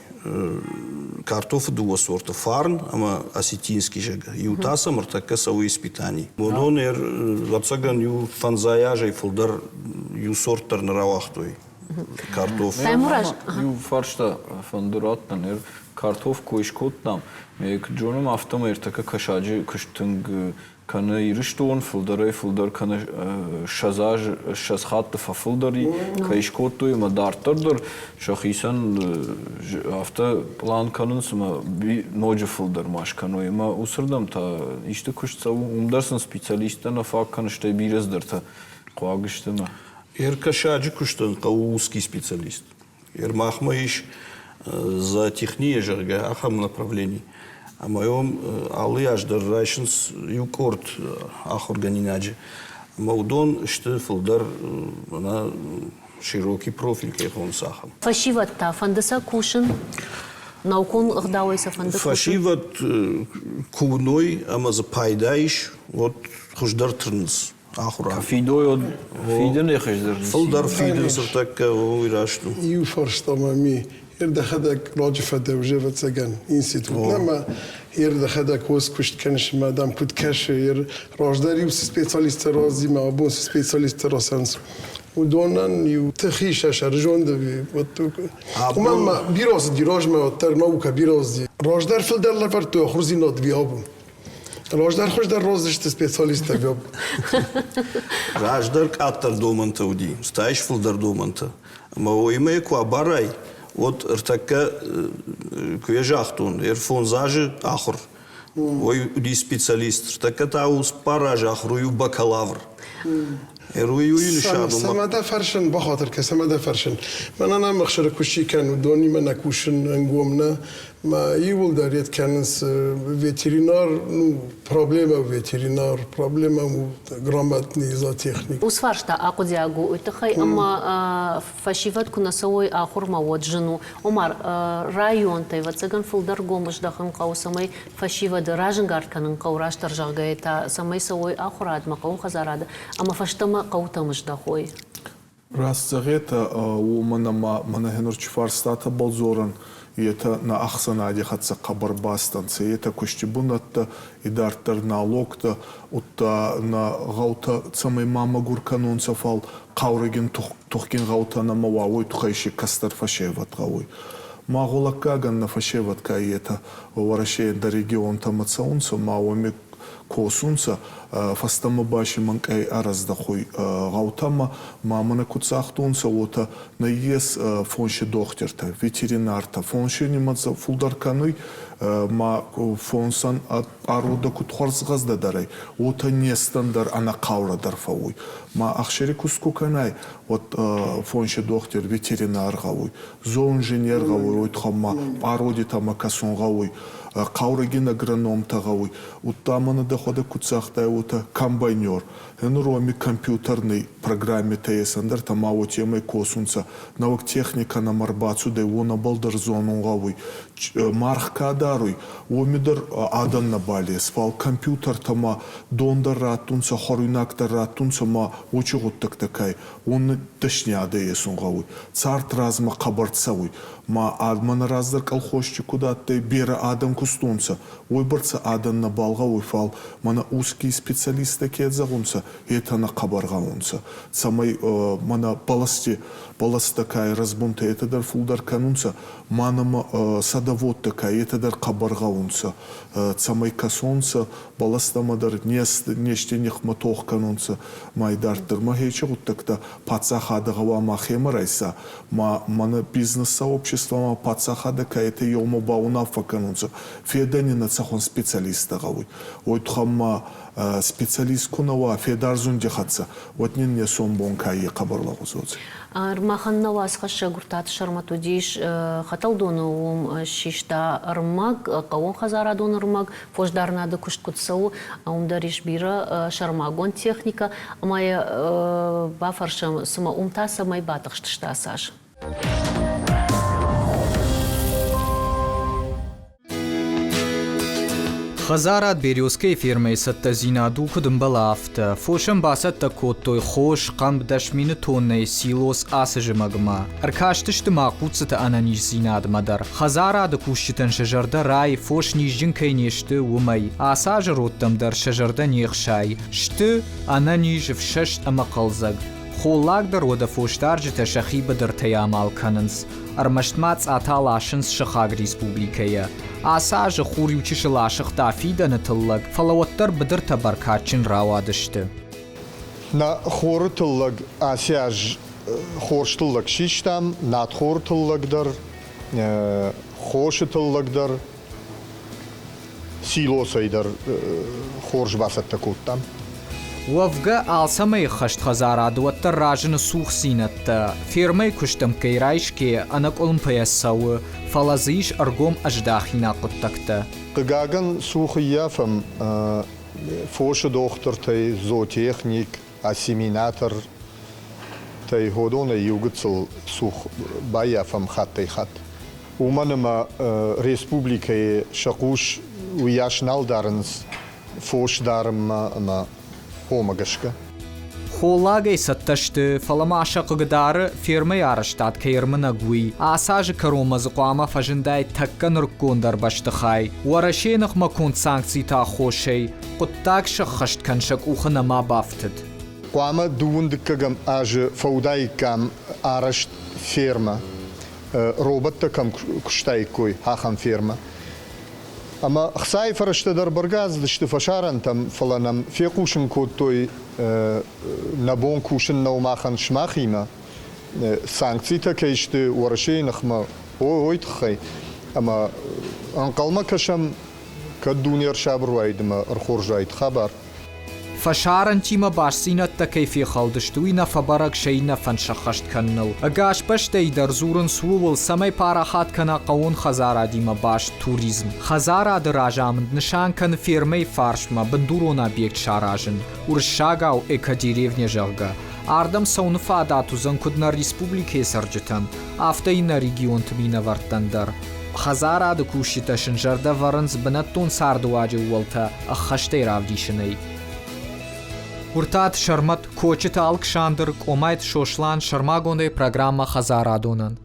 картофы дыууӕ сорты фарн ӕмӕ осетинский зӕгъгӕ. Иу та сӕм ӕртӕккӕ цӕуы испытани. Уыдон ӕвӕццӕгӕн иу фӕндзай азӕй фылдӕр иу сорт дӕр нӕ рауагътой картоф. Таймураз. Иу фарста фӕнды раттын. Картоф кой скодтам. Куыд зонӕм, афтӕмӕй ӕртӕккӕ кӕсаджы куыст тынг кӕны Ирыстон, фылдӕрӕй-фылдӕр кӕны 20 азы, 20 хатты фӕфылдӕр и, кӕй скодтой ӕмӕ дарддӕр дӕр сӕхицӕн афтӕ пълан кӕнынц ӕмӕ ноджы фылдӕр ма скӕной. Ӕмӕ уыцырдӕм та исты куыст цӕуы, уым дӕр сын специалисттӕ нӕ фаг кӕны, стӕй бирӕ цыдӕртӕ хъуаг сты ӕмӕ. Ӕркӕсаджы куыстӕн хъӕуы узкий специалист. Махмӕ ис зоотехния, зӕгъгӕ, ахӕм направлени. Ӕмӕ уым алы аз дӕр райсынц иу къорд ахуыргӕнинаджы. Ӕмӕ уыдон сты фылдӕр мӕнӕ широкий профиль кӕй хонынц, ахӕм. Фӕсивӕд та фӕнды сӕ кусын? Наукон ӕгъдауӕй сӕ фӕнды кусын? Фӕсивӕд куы уыной ӕмӕ дзы пайда ис, уӕд хуыздӕр тырнынц ахуырад. Фидой фидыны хуыздӕр. Фылдӕр фидынц ӕртӕккӕ, уый раст у. Иу фарстамӕ ми ӕрдӕхӕдӕг раджы фӕдӕ уже ӕвӕццӕгӕн институт нӕма ӕрдӕхӕдӕг хос куыст кӕныс ӕмӕ дӕм куыд кӕсы, раздӕр-иу цы специалисттӕ разимӕ, абон цы специалисттӕ рацӕуынц, уыдонӕн иу тых ис сӕ сӕрызонды. Уымӕн ма бирӕ цыди размӕ, уӕддӕр наукӕ бирӕ цыди. Раздӕр фылдӕр лӕвӕрдтой ахуырдзинад абон. Раздӕр хуыздӕр роздзысты специалисттӕ. Раздӕр къаддӕр домӕнтӕ уыди, стӕй фылдӕр домӕнтӕ. Ӕмӕ уыимӕ куы абарай, уӕд ӕртӕккӕ, куы йӕ загътон, ӕрфондз азы ахуыр, уый уыди специалист, ӕртӕккӕ та у цыппар азы ахуыр, уый у бакалавр. Цӕмӕ дӕ фӕрсын, бахатыр кӕ, цӕмӕ дӕ фӕрсын. Мӕнӕн ам ӕхсыры куыст чи кӕны, уыдонимӕ нӕ кусын ӕнгом нӕ. Мӕ иууылдӕр йед кӕнынц ветеринар, ну, проблема ветеринар, проблема у грамотный зоотехник. Ус фарста ахъуыдиаг у уый тыххӕй, ӕмӕ фӕсивӕд куы нӕ цӕуой ахуырмӕ, уӕд зын у. Омар, районтӕй, ӕвӕццӕгӕн, фылдӕр гом здӕхын хъӕуы, цӕмӕй фӕсивӕды разӕнгард кӕнын хъӕуы, растдӕр зӕгъгӕйӕ та, цӕмӕй цӕуой ахуырадмӕ, хъӕуы хӕдзарады ӕмӕ фӕстӕмӕ хъӕутӕм здӕхой. Раст зӕгъетӕ, уомӕн ӕма мӕнӕ гьенур чи фарстатӕбӕл дзорӕн, етӕ нӕ ӕхсӕнади хӕццӕ хъӕбӕр баст ӕнцӕ. Етӕ кусти бунӕттӕ, идарддӕр налогтӕ, удта нӕ гъӕутӕ цӕмӕй ма мӕгур кӕнонцӕ, фал хъаурӕгин тухгин гъӕутӕ нӕмӕ уа, уой туххӕй си кӕстӕр фӕсевӕд гъӕуй. Ма гъулӕггагӕн нӕ фӕсевӕд ка етӕ Уӕрӕсей ӕндӕр регионтӕмӕ цӕунцӕ, ма уоми косунцӕ, фӕстӕмӕ ба си мӕнкъӕй ӕрӕздӕхуй гъӕутӕмӕ, ма мӕнӕ куд загътонцӕ, уотӕ нӕййес фонси дохтиртӕ, ветеринартӕ. Фонси нимӕдзӕ фулдӕр кӕнуй, ма фонсӕн ӕродӕ куд хуӕрзгъӕздӕдӕр ӕй, уотӕ нестӕн дӕр ӕнӕхъаурӕдӕр фӕууй. Ма ӕхсӕри куст ку кӕнай, уӕд фонси дохтир ветеринар гъӕуй, зооинженер гъӕуй, уой туххӕн ма пародитӕмӕ кӕсун гъӕуй, хъаурӕгин агрономтӕ гъӕуй, удта мӕнӕ дӕхуӕдӕг куд загътай, уотӕ комбайнер. Нур уоми компьютерный программитӕ ес, ӕндӕртӕ ма уотемӕй косунцӕ. Нӕуӕг техникӕ нӕмӕ ӕрбацудӕй, уонӕбӕл дӕр зонун гъӕуй. Маргъ ка даруй, уоми дӕр адӕн нӕбал ес, фал компьютертӕмӕ дон дӕр раттунцӕ, хуӕруйнаг дӕр раттунцӕ ма уочи гъуддӕгтӕ ка уони дӕсниадӕ есун гъӕуй. Цард размӕ хъӕбӕр цӕуй. Ма мӕнӕ раздӕр колхозти куд адтӕй, берӕ адӕм кустонцӕ, уойбӕрцӕ адӕн нӕбал гъӕуй, фал мӕнӕ узкий специалисттӕ ке зӕгъунцӕ, етӕ нӕ хъӕбӕр гъӕунцӕ, цӕмӕй мӕнӕ бӕлӕсти бӕлӕстӕ ка рӕзбунтӕ, етӕ дӕр фулдӕр кӕнунцӕ, ма нӕмӕ садоводтӕ ка, етӕ дӕр хъӕбӕр гъӕунцӕ, цӕмӕй кӕсонцӕ, бӕлӕстӕмӕ дӕр нести нихмӕ тох кӕнунцӕ, ма идарддӕр ма хечи гъуддӕгтӕ паддзахадӕ гъӕуама хемӕ райса, ма мӕнӕ бизнес-сообществомӕ паддзахадӕ ка етӕ еумӕ баунаффӕ кӕнунцӕ, федӕни нӕ цӕхуӕн специалисттӕ гъӕуй. Уой туххӕн ма специалист ку нӕ уа федар зунди хӕццӕ, уӕд нин не сонбон ка е хъӕбӕр лӕгъуз уодзӕй. Махӕн нӕ уацхӕссӕг Уртаты Сӕрмӕт уыдис Хӕтӕлдоны, уым систа ӕрмӕг, хъӕууонхӕдзарадон ӕрмӕг, фосдарынады куыст куыд цӕуы, уым дӕр ис бирӕ сӕрмагонд техникӕ. Ӕмӕ йӕ бафӕрсӕм, цымӕ уым та цӕмӕй батыхстысты ацы аз? Хӕдзарад «Березка»-йы фермӕйы цӕттӕдзинад у куыд ӕмбӕлы, афтӕ. Фосӕн бацӕттӕ кодтой хос, хъӕмп 10 000 тоннӕйы силос ацы зымӕгмӕ. Ӕркастысты ма хъуццыты ӕнӕниздзинадмӕ дӕр. Хӕдзарады кусджытӕн сӕ зӕрдӕ райы, фос низджын кӕй не сты, уымӕй. Ацы азы родтӕм дӕр сӕ зӕрдӕ не хсайы. Сты ӕнӕниз, ӕфсӕст ӕмӕ хъӕлдзӕг. Холлаг дӕр уӕдӕ фосдарджытӕ сӕхи быдыртӕй амал кӕнынц. Ӕрмӕст ма цъата ласынц сыхаг республикӕйӕ. Ацы азы хур иучысыл асыгъта фидӕны тыллӕг, фӕлӕ уӕддӕр быдыртӕ бӕркадджын рауадысты. Нӕ хоры тыллӕг ацы аз хорз тыллӕг систам, надхоры тыллӕг дӕр, хосы тыллӕг дӕр, силосӕй дӕр хорз бацӕттӕ кодтам. Уӕвгӕ, алцӕмӕй ӕххӕст хӕдзарады уӕддӕр разыны цухдзинӕдтӕ. Фермӕйы куыст ӕмкӕй райсгӕ, ӕнӕкъуылымпыйӕ цӕуы, фӕлӕ дзы ис ӕргом ӕздахинаг хъуыддӕгтӕ. Хъыгагӕн, цух ӕййафӕм фосы дохтыртӕй, зоотехник, ассиминатортӕй уыдонӕй иу гыццыл цух баййафӕм хаттӕй-хатт. Уымӕн ӕмӕ республикӕйы сӕ хъус уыйас нал дарынц фос дарынмӕ ӕмӕ уымӕ гӕсгӕ. Холлагӕй цӕттӕ сты, фӕлӕ ма сӕ хъыгдары, фермӕйы арӕзтад кӕй ӕрмынӕг, уый. Ацы азы кӕронмӕ дзы хъуамӕ фӕзындаид тӕккӕ нырыккондӕр бӕстыхай. Уӕрӕсейы ныхмӕ конд санкциты аххосӕй хъуыддаг сӕххӕст кӕн сӕ къухы нӕма бафтыд. Хъуамӕ дыууын дыккӕгӕм азы фӕуыдаиккам арӕзт фермӕ, роботтӕ кӕм куыстаиккой, ахӕм фермӕ. Ӕмӕ хцайы фӕрӕзтӕ дӕр бӕргӕ ацыдысты фӕсарӕнтӕм, фӕлӕ нӕм фехъусын кодтой, нӕ бон кусын нӕу махӕн сымахимӕ, санкцитӕ кӕй сты Уӕрӕсейы ныхмӕ, уой тыххӕй. Ӕмӕ ӕнхъӕлмӕ кӕсӕм, кӕд дуне ӕрсабыр уаид ӕмӕ ӕрхорз уаид хабар. Фӕсарӕнтимӕ бастдзинӕдтӕ кӕй фехӕлдысты, уый нӕ фӕбӕрӕг сӕ иннӕ фӕнд сӕххӕст кӕныныл. Ӕгас бӕстӕйы дӕр дзурынц ууыл, цӕмӕй парахат кӕна хъӕууон хӕдзарадимӕ баст туризм. Хӕдзарады разамынд нысан кӕны фермӕйы фарсмӕ бындурон объект саразын, уырыссагау экодеревня, зӕгъгӕ. Ардӕм цӕуыны фадат уыдзӕн куыд нӕ республикӕйы цӕрджытӕн, афтӕ иннӕ регионты минӕвӕрттӕн дӕр. Хӕдзарады кусджытӕ сын зӕрдӕ вӕрынц бынӕттон цардыуаджы ууӕлтӕ ӕххӕстӕй равдисынӕй. Уыртаты Сӕрмӕт, Кочиты Алыксандр, Къомайты Сослан сӕрмагондӕй программӕ «Хӕдзарадонӕн».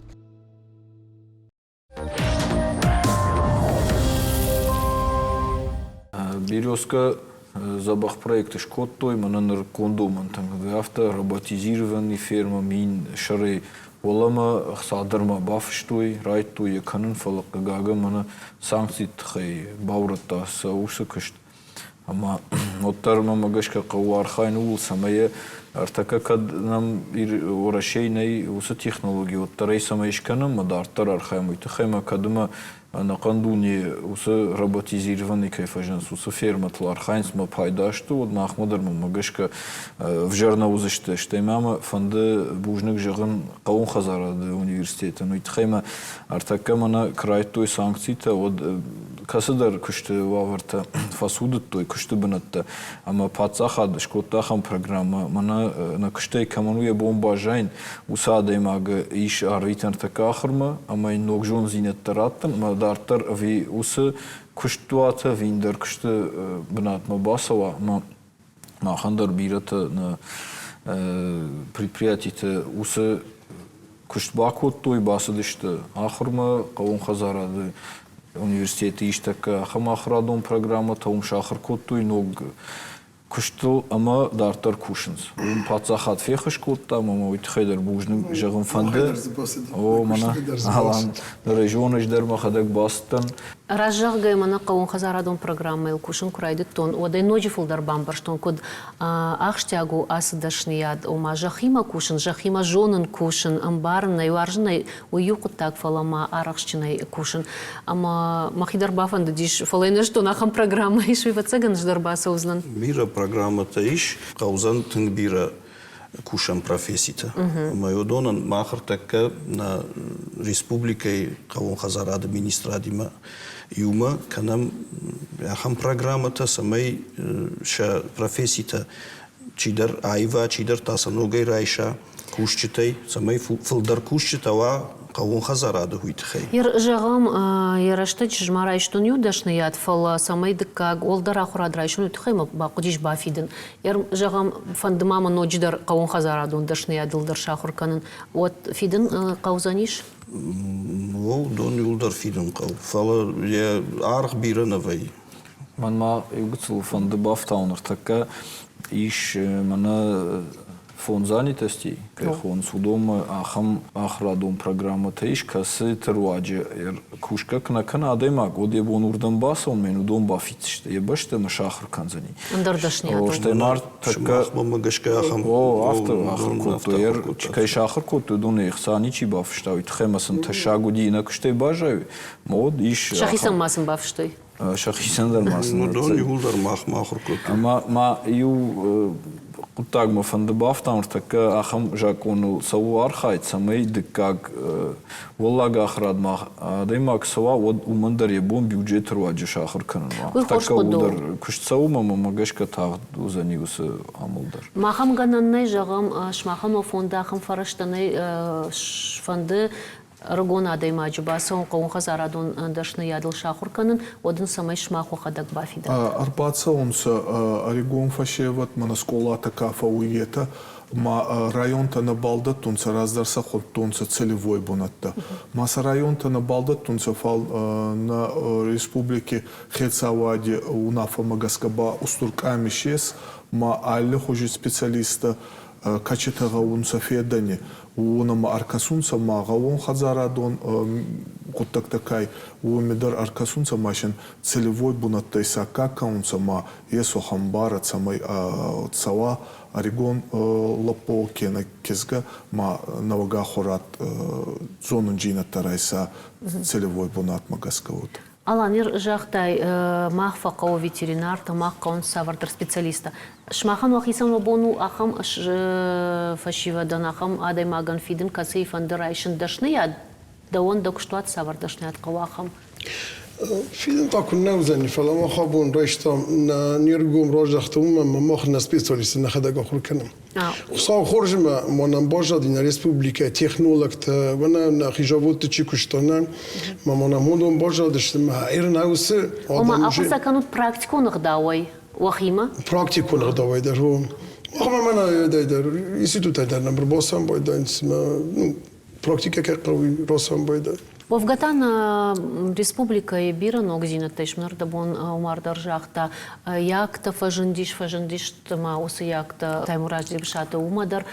Березка дзӕбӕх проект скодтой, мӕнӕ нырыккон домӕнтӕм афтӕ роботизированный фермӕ мин сӕрӕй уӕлӕмӕ ӕхца дӕр ма бафыстой, райдтой йӕ кӕнын, фӕлӕ хъыгагӕн мӕнӕ санкциты тыххӕй баурӕдта сӕ уыцы куыст. Ӕмӕ уӕддӕр мӕмӕ гӕсгӕ хъӕуы архайын ууыл, цӕмӕй йӕ ӕртӕккӕ кӕд нӕм Уӕрӕсейы нӕй уыцы технологи, уӕддӕр ӕй цӕмӕй скӕнӕм ӕмӕ дарддӕр архайӕм уый тыххӕй ӕмӕ кӕд ӕмӕ ӕнӕхъӕн дуне уыцы роботизированный кӕй фӕзынынц, уыцы фермӕтыл архайынц ӕмӕ пайда сты, уӕд махмӕ дӕр мӕнмӕ гӕсгӕ ӕвзӕр нӕ уыдзысты. Стӕй ма мӕ фӕнды бузныг зӕгъын хъӕууон хӕдзарады университетӕн, уый тыххӕй мӕ ӕртӕккӕ мӕнӕ куы райдтой санкцитӕ, уӕд кӕцыдӕр куысты уавӕртӕ фӕцудыдтой, куысты бынӕттӕ. Ӕмӕ паддзахад скодта ахӕм программӕ, мӕнӕ нӕ куыстӕй кӕмӕн у йӕ бон баззайын, уыцы адӕймагы ис арвитӕн ӕртӕккӕ ахуырмӕ ӕмӕ йын ног зондзинӕдтӕ раттын ӕмӕ дарддӕр ӕви уыцы куыстуаты ӕви ӕндӕр куысты бынатмӕ бацӕуа ӕмӕ махӕн дӕр бирӕтӕ нӕ предприятиты уыцы куыст бакодтой, бацыдысты ахуырмӕ, хъӕууон хӕдзарады университеты ис тӕккӕ ахӕм ахуырадон программӕтӕ, уым сахуыр кодтой ног куыстыл ӕмӕ дарддӕр кусынц. Уым паддзахад феххуыс кодта ӕмӕ мӕ уый тыххӕй дӕр бузныг зӕгъын фӕнды. О, мӕнӕ Алан, ныр ӕй зонын, ӕз дӕр мӕхӕдӕг бацыдтӕн. Раст зӕгъгӕ, мӕнӕ хъӕууонхӕдзарадон программӕйыл кусын куы райдыдтон, уӕд ӕй ноджы фылдӕр бамбӕрстон, куыд ахсджиаг у ацы дӕсныйад, ома зӕххимӕ кусын, зӕххимӕ зонын кусын, ӕмбарын ӕй, уарзын ӕй, уый иу хъуыддаг, фӕлӕ ма арӕхстджынӕй кусын. Ӕмӕ мӕхи дӕр бафӕндыдис, фӕлӕ йын ӕз ахӕм программӕ ис, уый ӕвӕццӕгӕн ӕз дӕр бацӕудзынӕн. Бирӕ программӕтӕ ис, хъӕудзӕн тынг бирӕ кусӕн професситӕ. Ӕмӕ уыдонӕн мах ӕртӕккӕ нӕ республикӕйы хъӕууон хӕдзарады министрадимӕ иумӕ кӕнӕм ахӕм программӕтӕ, цӕмӕй сӕ професситӕ чидӕр аива, чидӕр та сӕ ногӕй райса кусджытӕй, цӕмӕй фылдӕр кусджытӕ уа хъӕууон хӕдзарады уый тыххӕй. Зӕгъӕм, йӕ рӕстӕджы ма райстон иу дӕсныйад, фӕлӕ цӕмӕй дыккаг уӕлдӕр ахуырад райсон, уый тыххӕй мӕ бахъуыдис бафидын. Зӕгъӕм, фӕнды ма мӕ ноджыдӕр хъӕууонхӕдзарадон дӕсныйадыл дӕр сахуыр кӕнын, уӕд фидын хъӕудзӕнис? О, уыдон иуылдӕр фидын хъӕуы, фӕлӕ йӕ аргъ бирӕ нӕ вӕййы. Мӕнмӕ иу гыццыл фӕнды бафтауын ныртӕккӕ ис мӕнӕ. Фонд занятостей кӕй хонынц, уыдонмӕ ахӕм ахуырадон программӕтӕ ис, кӕцыты руаджы кусгӕ куы нӕ кӕна адӕймаг, уӕд йӕ бон уырдӕм бацӕуын ӕмӕ йын уыдон бафиддзысты, йӕ бӕсты ӕмӕ сахуыр кӕндзӕни. Ӕндӕр дӕсныйадыл. Стӕй ма тӕккӕ Сымахмӕ гӕсгӕ ахӕм О, афтӕ ахуыр кодтой. Кӕй сахуыр кодтой, уыдонӕй ӕхца ничи бафыста, уый тыххӕй ӕмӕ сын тӕссаг уыди, нӕ куыстӕй баззайой. Уӕд ис Сӕхицӕн ма сын бафыстой? Сӕхицӕн дӕр ма сын Уыдон иууылдӕр махмӕ ахуыр кодтой. Ӕмӕ ма иу хъуыддагмӕ фӕнды бафтауын, ныртӕккӕ ахӕм закъоныл цӕуы архайд, цӕмӕй дыккаг уӕллаг ахуырадмӕ адӕймаг цӕуа, уӕд уымӕн дӕр йӕ бон бюджеты руаджы сахуыр кӕнын уа. Уый хорз Ныртӕккӕ хъуыды у. дӕр куыст цӕуы ӕмӕ мӕ гӕсгӕ тагъд уыдзӕни уыцы амал дӕр. Махӕн гӕнӕн нӕй, зӕгъӕм, сымахӕн уӕ фонды ахӕм фӕрӕзтӕ нӕй, фӕнды ӕрыгон адӕймаджы бацӕуын хъӕууонхӕдзарадон дӕсныйадыл сахуыр кӕнын, уӕд ын цӕмӕй сымах уӕхӕдӕг бафидат? Ӕрбацӕунцӕ ӕригон фӕсевӕд, мӕнӕ скъолатӕ ка фӕууй, етӕ ма районтӕ нӕбал дӕттунцӕ, раздӕр сӕ худтонцӕ целевой бунӕттӕ. Ма сӕ районтӕ нӕбал дӕттунцӕ, фал нӕ республики хецауади унаффӕмӕ гӕсгӕ ба устур къамис ес, ма аллихузи специалисттӕ кӕцитӕ гъӕунцӕ федӕни, уонӕмӕ ӕркӕсунцӕ ма гъӕууонхӕдзарадон гъуддӕгтӕ кай, уоми дӕр ӕркӕсунцӕ ма син целевой бунӕттӕй саккаг кӕнунцӕ ма ес уӕхӕн барӕ, цӕмӕй цӕуа ӕригон лӕппо кенӕ кизгӕ ма нӕуӕг ахурад зонундзийнӕдтӕ райса целевой бунатмӕ гӕсгӕ уод. Алан, загътай, мах фӕхъӕуы ветеринартӕ, мах хъӕуынц цавӕрдӕр специалисттӕ. Сымахӕн уӕхицӕн уӕ бон у ахӕм фӕсивӕдӕн, ахӕм адӕймагӕн фидын, кӕцыйы фӕнды райсын дӕсныйад, дӕуӕн дӕ куыстуат цавӕр дӕсныйад хъӕуы ахӕм? Фидын та куыннӕ уыдзӕни, фӕлӕ мах абон райстам нӕ не ргом раздӕхты уымӕн, ӕмӕ мах нӕ специалистты нӕхӕдӕг ахуыр кӕнӕм. Хуыцау хорз ӕмӕ ма нӕм баззади нӕ республикӕйы технологтӕ, мӕнӕ нӕхи заводты чи куыста, нӕ, ма ма нӕм уыдон баззадысты ӕмӕ ӕрнӕ уыцы Ома ахуыр сӕ кӕнут практикон ӕгъдауӕй уӕхимӕ? Практикон ӕгъдауӕй дӕр, о. Махмӕ мӕнӕ дӕр институтӕй дӕр нӕм ӕрбацӕуӕн байдайынц, ну, практикӕ кӕй хъӕуы, рацӕуӕн байдайы. Уӕвгӕ та нӕ республикӕйы бирӕ ногдзинӕдтӕ ис. Мӕрдӕбон Умар дӕр загъта, яктӕ фӕзындис, фӕзындис ма уыцы яктӕ Таймураз Джебысаты уымӕ дӕр.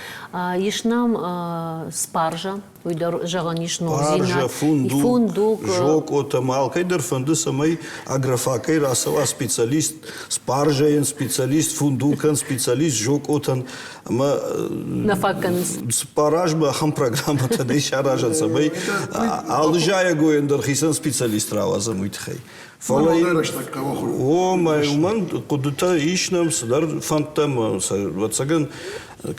Ис нӕм спаржа, уый дӕр зӕгъӕн ис ногдзинад. Спаржа, фундук, фундук. Зокъотӕ ма алкӕй дӕр фӕнды, цӕмӕй агрофакӕй рацӕуа специалист, спаржайӕн специалист, фундукӕн специалист, зокъотӕн ӕмӕ нӕ фаг кӕнынц. Цыппар азмӕ ахӕм программӕтӕ нӕй саразӕн, цӕмӕй алы зайӕгойӕн дӕр хицӕн специалист рауадзӕм, уый тыххӕй. Фӕлӕ о, мӕ уымӕн хъуыдытӕ ис нӕм, цыдӕр фӕндтӕ ӕмӕ сӕ ӕвӕццӕгӕн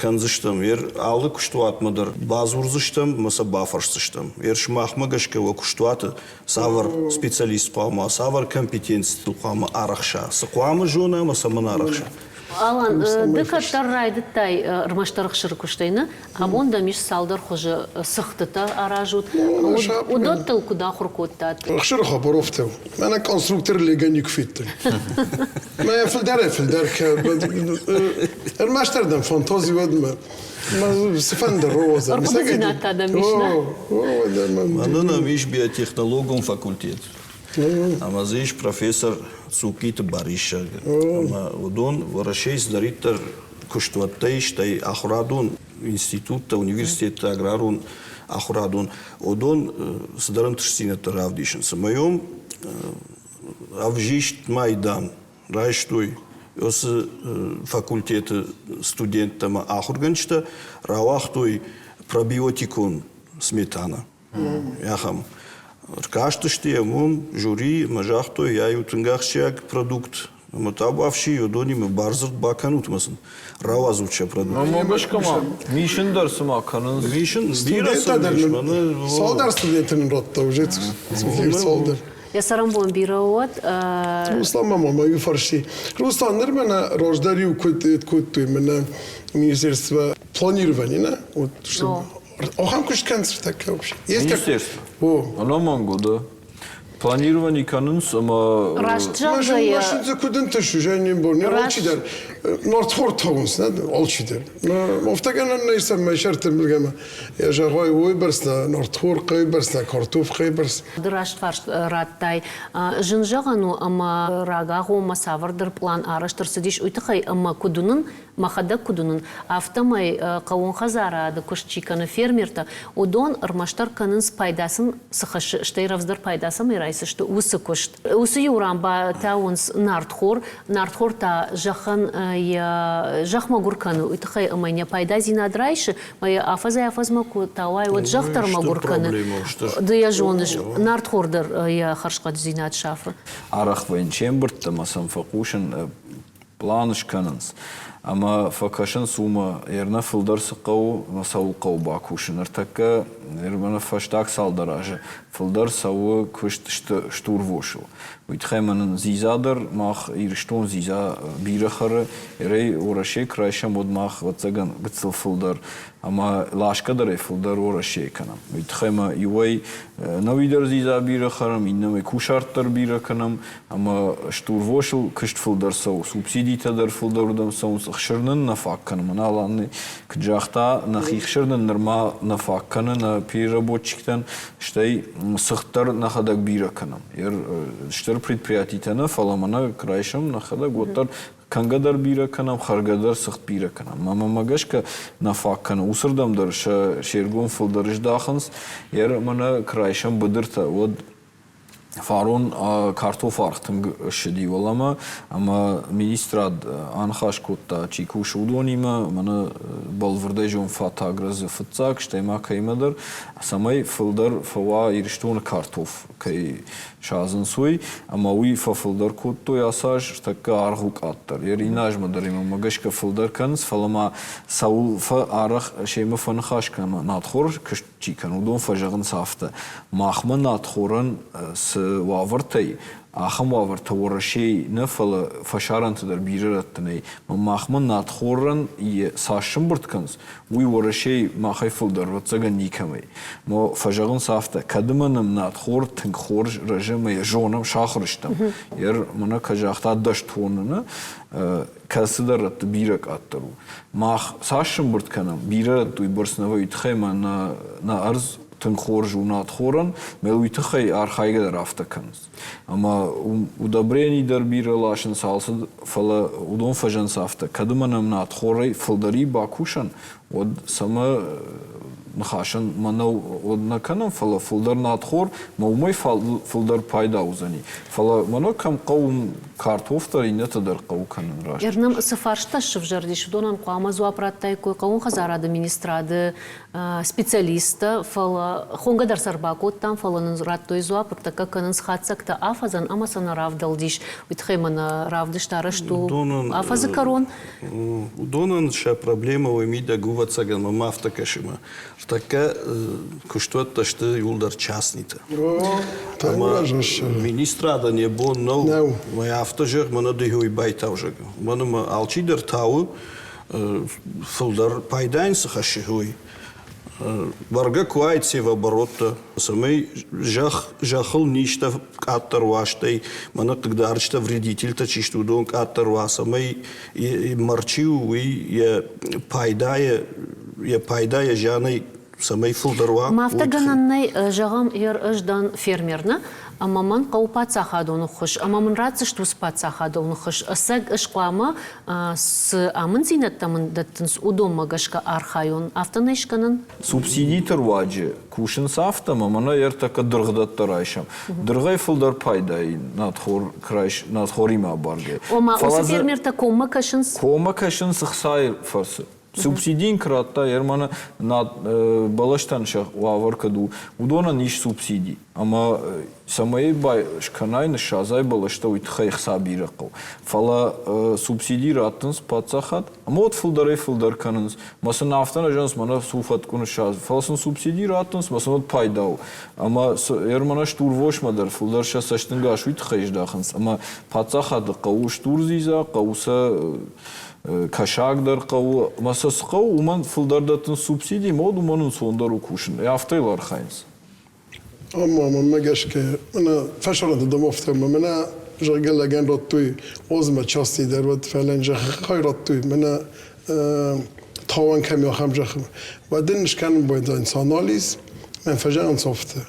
кӕндзыстӕм. Ер алы куыстуатмӕ дӕр бадзурдзыстӕм ӕмӕ сӕ бафӕрсдзыстӕм. Ер сымахмӕ гӕсгӕ уӕ куыстуаты цавӕр специалист хъуамӕ, цавӕр компетенцитыл хъуамӕ арӕхса, цы хъуамӕ зона ӕмӕ цӕмӕн арӕхса. Алан, ды кӕддӕр райдыдтай ӕрмӕстдӕр ӕхсыры куыстӕй, нӕ? Абон дӕм ис цалдӕр хуызы цыхтытӕ аразут. Уыдӕттыл куыд ахуыр кодтат? Ӕхсыры хабар афтӕ у. Мӕнӕ конструктор лего никуы федтон. Мӕ фылдӕрӕй фылдӕр ӕрмӕстдӕр дӕм фантази уӕд мӕ цыфӕнды роза. Ӕрхъуыдыдзинад та дӕм ис, нӕ? Мӕнӕ нӕм ис биотехнологон факультет. Ӕмӕ дзы ис профессор Цуккиты Барис, ӕмӕ уыдон Уӕрӕсейы цыдӕриддӕр куыстуӕттӕ ис, стӕй ахуырадон институттӕ, университеттӕ, аграрон ахуырадон, уыдон цыдӕр ӕнтыстдзинӕдтӕ равдисынц. Ӕмӕ йӕм ӕвзист майдан райстой уыцы факультеты студенттӕ ӕмӕ ахуыргӕнджытӕ, рауагътой пробиотикон сметана. Ахӕм. Ркастысты йӕм уым жюри ӕмӕ загътой, ай у тынг ахсджиаг продукт, ӕмӕ табуафси, уыдонимӕ бардзырд бакӕнут ӕмӕ сын рауадзут сӕ продукт. Мӕнмӕ гӕсгӕ ма мисын дӕр цыма кӕнынц. Мисын бирӕ Студенттӕ дӕр цалдӕр студенты нын радта уже цалдӕр. Йӕ цӕрӕнбон бирӕ уӕд. Руслан ма мӕ иу фӕрсти. Руслан, ныр мӕнӕ раздӕр-иу куыд кодтой мӕнӕ министерство планирования, нӕ? Вот, чтобы Ахӕм куыст кӕныс тӕккӕ вообще? Министерство? О. Ӕнӕмӕнг, да. Планировани кӕнынц ӕмӕ Раст зӕгъгӕйӕ. Машинӕ куыд ӕнтысы, зӕй не мбарын. Алчидӕр нартхор тауынц, нӕ алчидӕр. Афтӕ гӕнӕн нӕй, цӕмӕй сӕрты милгӕмӕ йӕ зӕгъой, уыйбӕрц нӕ нартхор, хъӕйбӕрц нӕ картоф, хъӕйбӕрц. Ды раст фарст радтай. Зын зӕгъӕн у, ӕмӕ рагагъоммӕ цавӕрдӕр пълан арӕзт ӕрцыдис уый тыххӕй, ӕмӕ куыд уынын, мӕхӕдӕг куыд уынын, афтӕмӕй хъӕууон хӕдзарады куыст чи кӕны фермертӕ, уыдон ӕрмӕстдӕр кӕнынц пайда сын цы хӕссы, стӕй рӕвдздӕр пайда цӕмӕй райсдзысты, уыцы куыст. Уыцы иу ран батауынц нартхор, нартхор та зӕххӕн йӕ зӕхх мӕгуыр кӕны, уый тыххӕй ӕмӕ йын йӕ пайдадзинад райсы, ӕмӕ йӕ афӕдзӕй-афӕдзмӕ куы тауай, уӕд зӕхх дӕр мӕгуыр кӕны. Ды йӕ зоныс, нартхор дӕр йӕ хӕрзхъӕддзинад сафы. Арӕх вӕййын се мбырдты ӕмӕ сӕм фӕхъусын, план скӕнынц ӕмӕ фӕкӕсынц уымӕ, ӕрнӕ фылдӕр цы хъӕуы ӕмӕ цӕуыл хъӕуы бакусын. Ныртӕккӕ мӕнӕ фӕстаг цалдӕр азы фылдӕр цӕуы куыст стурвосыл. Уый тыххӕй мӕнӕн дзидза дӕр мах Ирыстон дзидза бирӕ хӕры, ерӕй Уӕрӕсейы куы райсӕм, уӕд мах, ӕвӕццӕгӕн, гыццыл фылдӕр ӕмӕ ласгӕ дӕр ӕй фылдӕр Уӕрӕсейы кӕнӕм. Уый тыххӕй ма иуӕй нӕуи дӕр дзидза бирӕ хӕрӕм, иннӕмӕй кусарт дӕр бирӕ кӕнӕм, ӕмӕ стурвосыл куыст фылдӕр цӕуы, субсидитӕ дӕр фылдӕр уырдӕм цӕуынц, ӕхсыр нын нӕ фаг кӕны. Мӕнӕ Алан куыд загъта, нӕхи хсыр нын нырма нӕ фаг кӕны нӕ переработчиктӕн, стӕй цыхт дӕр нӕхӕдӕг бирӕ кӕнӕм. Стыр предприятитӕ нӕ, фӕлӕ мӕнӕ райсӕм нӕхӕдӕг, уӕддӕр кӕнгӕ дӕр бирӕ кӕнӕм, хӕргӕ дӕр цыхт бирӕ кӕнӕм. Мӕнмӕ гӕсгӕ нӕ фаг кӕны. Уыцырдӕм дӕр сӕ се ргом фылдӕр здахынц. Мӕнӕ куы райсӕм быдыртӕ, уӕд фарон картоф аргъ тынг ссыди уӕлӕмӕ, ӕмӕ министрад аныхас кодта, чи кусы, уыдонимӕ, мӕнӕ бӕлвырдӕй зон фӕтаг рӕзы фыццаг, стӕй ма кӕимӕдӕр, цӕмӕй фылдӕр фӕуа Ирыстоны картоф кӕй садзынц, уый, ӕмӕ уый фӕфылдӕр кодтой ацы аз, тӕккӕ аргъ у къаддӕр. Йӕ азмӕ дӕр имӕ гӕсгӕ фылдӕр кӕнынц, фӕлӕ ма цӕуыл арӕх семӕ фӕныхас кӕнӕм, надхор куыст чи кӕны, уыдон фӕзӕгъынц афтӕ: махмӕ надхорӕн цы уавӕртӕй, ахӕм уавӕртӕ Уӕрӕсейы нӕ, фӕлӕ фӕсарӕнты дӕр бирӕ рӕтты нӕй. Махмӕ надхорӕн цас сӕмбырд кӕнынц, уый Уӕрӕсейы махӕй фылдӕр, ӕвӕццӕгӕн, никӕмӕй. Но фӕзӕгъынц афтӕ, кӕд ӕмӕ нӕм надхор тынг хорз рӕзы ӕмӕ йӕ зонӕм, сахуыр стӕм. Ер мӕнӕ кӕй загъта, дӕс тонны, кӕцыдӕр рӕтты бирӕ къаддӕр у. Мах цас сӕмбырд кӕнӕм, бирӕ рӕтты уыйбӕрц нӕ вӕййы, тыххӕй ӕмӕ нӕ ӕрдз тынг хорз у надхорӕн, мӕ уый тыххӕй архайгӕ дӕр афтӕ кӕнынц. Ӕмӕ удобрени дӕр бирӕ ласынц алцы, фӕлӕ уыдон фӕзынынц афтӕ, кӕд ӕмӕ нӕм надхорӕй фылдӕр бакусӕн, уӕд цӕмӕ ныхасӕн мӕнӕу уӕд нӕ кӕнӕм, фӕлӕ фылдӕр надхор, мӕ уымӕй фылдӕр пайда уыдзӕни. Фӕлӕ мӕнӕ кӕм хъӕуы, уым картоф дӕр, иннӕтӕ дӕр хъӕуы кӕнын раст. Ӕрнӕм цы фарста сывзӕрдис, уыдонӕн хъуамӕ дзуапп радтаиккой хъӕууон хӕдзарады министрады специалисттӕ, фӕлӕ хонгӕ дӕр сӕ ӕрбакодтам, фӕлӕ нын радтой дзуапп, ӕртӕккӕ кӕнынц хатдзӕгтӕ афӕдзӕн ӕмӕ сӕ нӕ равдӕлдис. Уый тыххӕй мӕнӕ равдыст арӕзт у афӕдзы кӕрон. Уыдонӕн сӕ проблемӕ уый мидӕг у, ӕвӕццӕгӕн мӕм афтӕ кӕсы мӕ. Ныртӕккӕ куыстуӕттӕ сты иууылдӕр частнитӕ. Ӕмӕ министрадӕн йӕ бон нӕу, мӕ афтӕ зӕгъ, мӕнӕ ды уый байтау зӕгъ. Уымӕн ӕмӕ алчидӕр тауы фылдӕр пайда йын цы хӕссы, уый. Бӕргӕ куы уаид севообороттӕ, цӕмӕй зӕхх, зӕххыл низтӕ къаддӕр уа, стӕй мӕнӕ хъыгдарджытӕ, вредительтӕ чи сты, уыдон къаддӕр уа, цӕмӕй мӕр чи у, уый йӕ пайдайӕ, йӕ пайдайӕ зианӕй цӕмӕй фылдӕр уа. Ма афтӕ гӕнӕн нӕй, зӕгъӕм, ӕз дӕн фермер, нӕ? Ӕмӕ мӕн хъӕуы паддзахадон ӕххуыс, ӕмӕ мын ратдзысты уыцы паддзахадон ӕххуыс. Ӕцӕг ӕз хъуамӕ цы амынддзинӕдтӕ мын дӕттынц, уыдонмӕ гӕсгӕ архайон. Афтӕ нӕ скӕнын? Субсидиты руаджы кусынц афтӕ, ӕмӕ мӕнӕ ӕртӕккӕ дыргъдӕттӕ райсӕм. Дыргъӕй фылдӕр пайда и надхоримӕ абаргӕ. Ома, уыцы фермертӕ коммӕ кӕсынц? Коммӕ кӕсынц ӕхцайы фӕрцы. Субсиди йын куы радта, Ерманы бӕлӕстӕн сӕ уавӕр куыд у, уыдонӕн ис субсиди. Ӕмӕ цӕмӕй скӕнай, ныссадзай бӕлӕстӕ, уый тыххӕй ӕхца бирӕ хъӕуы. Фӕлӕ субсиди раттынц паддзахад, ӕмӕ уӕд фылдӕрӕй-фылдӕр кӕнынц. Мӕ сын афтӕ нӕ зӕгъынц, мӕнӕ цу фӕткъуы ныссадз, фӕлӕ сын субсиди раттынц, мӕ сын уӕд пайда у. Ӕмӕ Ерманы стурвосмӕ дӕр фылдӕр сӕ цӕстӕнгас уый тыххӕй здахынц, ӕмӕ паддзахады хъӕуы стур дзидза, хъӕуы сӕ кӕсаг дӕр хъӕуы, ӕмӕ сӕ цы хъӕуы, уымӕн фылдӕр дӕттынц субсиди, ӕмӕ уӕд уымӕн ӕнцондӕр у кусын. Афтӕ йыл архайынц. Ама мӕнмӕ гӕсгӕ, мӕнӕ фӕсарӕнты дӕм афтӕ ӕмӕ мӕнӕ, зӕгъгӕ, лӕгӕн радтой озмӕ части дӕр, уӕд фӕлӕ зӕххы хай радтой, мӕнӕ тауӕн кӕм ахӕм зӕххы. Уӕд ын скӕнын байдайынц анализ, мӕн фӕзӕгъынц афтӕ.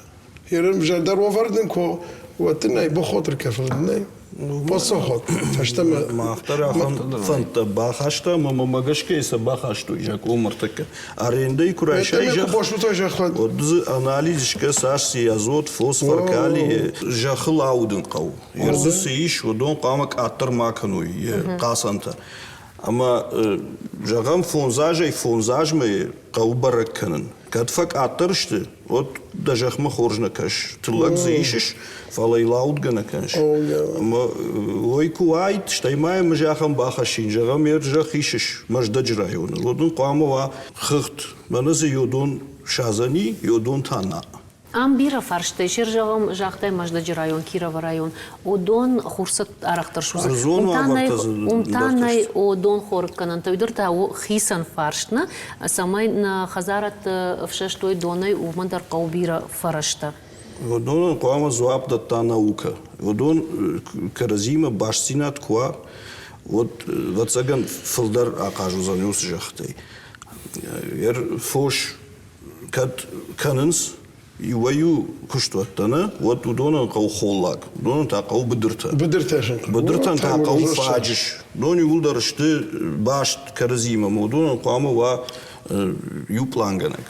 Ерын зӕрдӕ уавӕр дын куы уӕд дын ӕй бахатыр кӕ, фӕлӕ дын ӕй Посохот фӕстӕмӕ. Мах дӕр ахӕм фӕндтӕ бахастам ӕмӕ мӕ гӕсгӕ сӕ бахастой закъон ныртӕккӕ. Арендӕйы куы райсай зӕхх, уӕд дзы анализ скӕ цас цы азот, фосфор, калий зӕххыл аудын хъӕуы. Ӕрдзы цы ис, уыдон хъуамӕ къаддӕр ма кӕной йӕ хъацӕнтӕ. Ӕмӕ, зӕгъӕм, фондз азӕй 5 азмӕ хъӕуы бӕрӕг кӕнын. Кӕд фӕкъаддӕр сты, уӕд дӕ зӕхмӕ хорз нӕ кӕс. Тыллӕг дзы исыс, фӕлӕ йыл аудгӕ нӕ кӕныс. Ӕмӕ уый куы уаид, стӕй ма йӕм зӕххӕн бахӕссин, зӕгъӕм, йӕ зӕхх исыс Мӕздӕджы районы, уӕд ын хъуамӕ уа хыгъд. Мӕнӕ дзы йодон садзӕни, йодон та нӕ. Ам бирӕ фарстӕ ис. Зӕгъӕм, загътай Мӕздӕджы район, Кировы район. Уыдон хурцӕт арӕхдӕр судзы. Уым та нӕй дон хорыккӕнӕнтӕ. Уый дӕр та у хицӕн фарст, нӕ? Цӕмӕй нӕ хӕдзарадты ӕфсӕстой донӕй, уымӕн дӕр хъӕуы бирӕ фӕрӕзтӕ. Уыдонӕн хъуамӕ дзуапп дӕтта наукӕ. Уыдон кӕрӕдзимӕ бастдзинад куы уа, уӕд, ӕвӕццӕгӕн, фылдӕр ахъаз уыдзӕн уыцы зӕххытӕй. Фос кӕд кӕнынц иуӕй-иу куыстуӕттӕ нӕ, уӕд уыдонӕн хъӕуы холлаг, уыдонӕн та хъӕуы быдыртӕ. Быдыртӕ Быдыртӕн та хъӕуы фаджыс. Уыдон иууылдӕр сты баст кӕрӕдзиимӕ, уыдонӕн хъуамӕ уа иу пълангӕнӕг.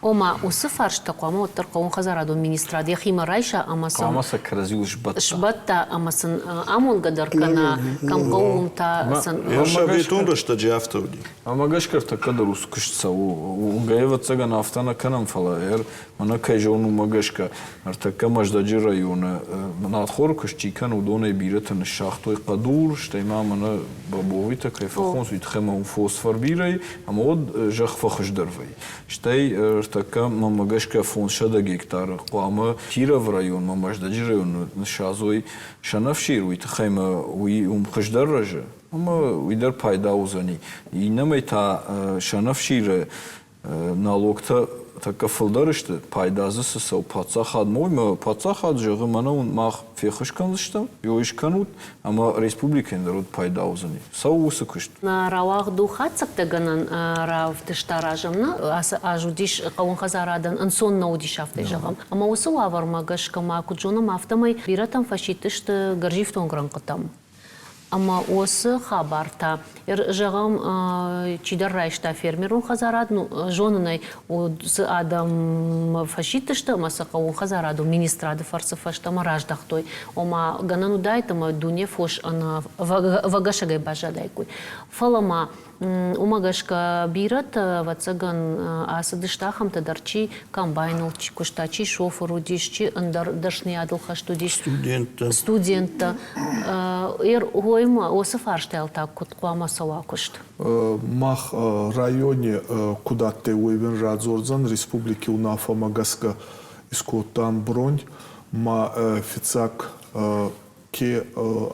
Ома, уыцы фарстытӕ хъуамӕ уӕддӕр хъӕууонхӕдзарадон министрад йӕхимӕ райса ӕмӕ сын хъуамӕ сӕ кӕрӕдзиуыл сбӕтта. Сбӕтта ӕмӕ сын амонгӕ дӕр кӕна, кӕм хъӕуы, уым та сын. Советон рӕстӕджы афтӕ уыди. Ӕмӕ гӕсгӕ ӕртӕккӕ дӕр уыцы куыст цӕуы. Уынгӕ, ӕвӕццӕгӕн, афтӕ нӕ кӕнӕм, фӕлӕ мӕнӕ кӕй зонын, уымӕ гӕсгӕ ӕртӕккӕ Мӕздӕджы районы надхоры куыст чи кӕны, уыдонӕй бирӕтӕ ныссагътой хъӕдур, стӕй ма мӕнӕ бобовитӕ кӕй фӕхонынц, уый тыххӕй ма уым фосфор бирӕ и, ӕмӕ уӕд зӕхх фӕхуыздӕр вӕййы. Стӕй ӕртӕккӕ, мӕнмӕ гӕсгӕ, 500 гектары хъуамӕ Кировы районмӕ, Мӕздӕджы районы ныссадзой сӕнӕфсир, уый тыххӕй ма уый уым хуыздӕр рӕзы. Ӕмӕ уый дӕр пайда уыдзӕни. Иннӕмӕй та сӕнӕфсиры налогтӕ тӕккӕ фылдӕр сты, пайда дзы цы цӕуы паддзахадмӕ, уый мӕ паддзахад зӕгъы, мӕнӕ уын мах феххуыс кӕндзыстӕм, ой скӕнут, ӕмӕ республикӕйӕн дӕр уӕд пайда уыдзӕни. Цӕуы уыцы куыст. Рауагъд у хатдзӕгтӕгӕнӕн равдыст аразӕм. Нӕ ацы аз уыдис хъӕууон хӕдзарадӕн ӕнцон нӕ уыдис, афтӕ зӕгъӕм. Ӕмӕ уыцы уавӕрмӕ гӕсгӕ ма куыд зонӕм, афтӕмӕй бирӕтӕм фӕсидтысты гӕрзифтонг рӕнхъытӕм. Ӕмӕ уыцы хабар та, зӕгъӕм, чидӕр райста фермерон хӕдзарад, ну, зонын ӕй, уыцы адӕм фӕсидтысты ӕмӕ сӕ хъӕууон хӕдзарадон министрады фӕрцы фӕстӕмӕ раздӕхтой. Ома, гӕнӕн уыдаид, ӕмӕ дуне фос ӕнӕ ӕвӕгӕсӕгӕй баззадаиккой. Фӕлӕ ма Уымӕ гӕсгӕ бирӕтӕ, ӕвӕццӕгӕн, ацыдысты ахӕмтӕ дӕр, чи комбайныл чи куыста, чи шофыр уыдис, чи ӕндӕр дӕсныйадыл хӕст уыдис. Студенттӕ. Студенттӕ. Уоимӕ уыцы фарстайыл та куыд хъуамӕ цӕуа куыст? Мах райони куд адтӕй, уой уин радзордзӕн республики унаффӕмӕ гӕсгӕ искодтан бронь, ма фиццаг ке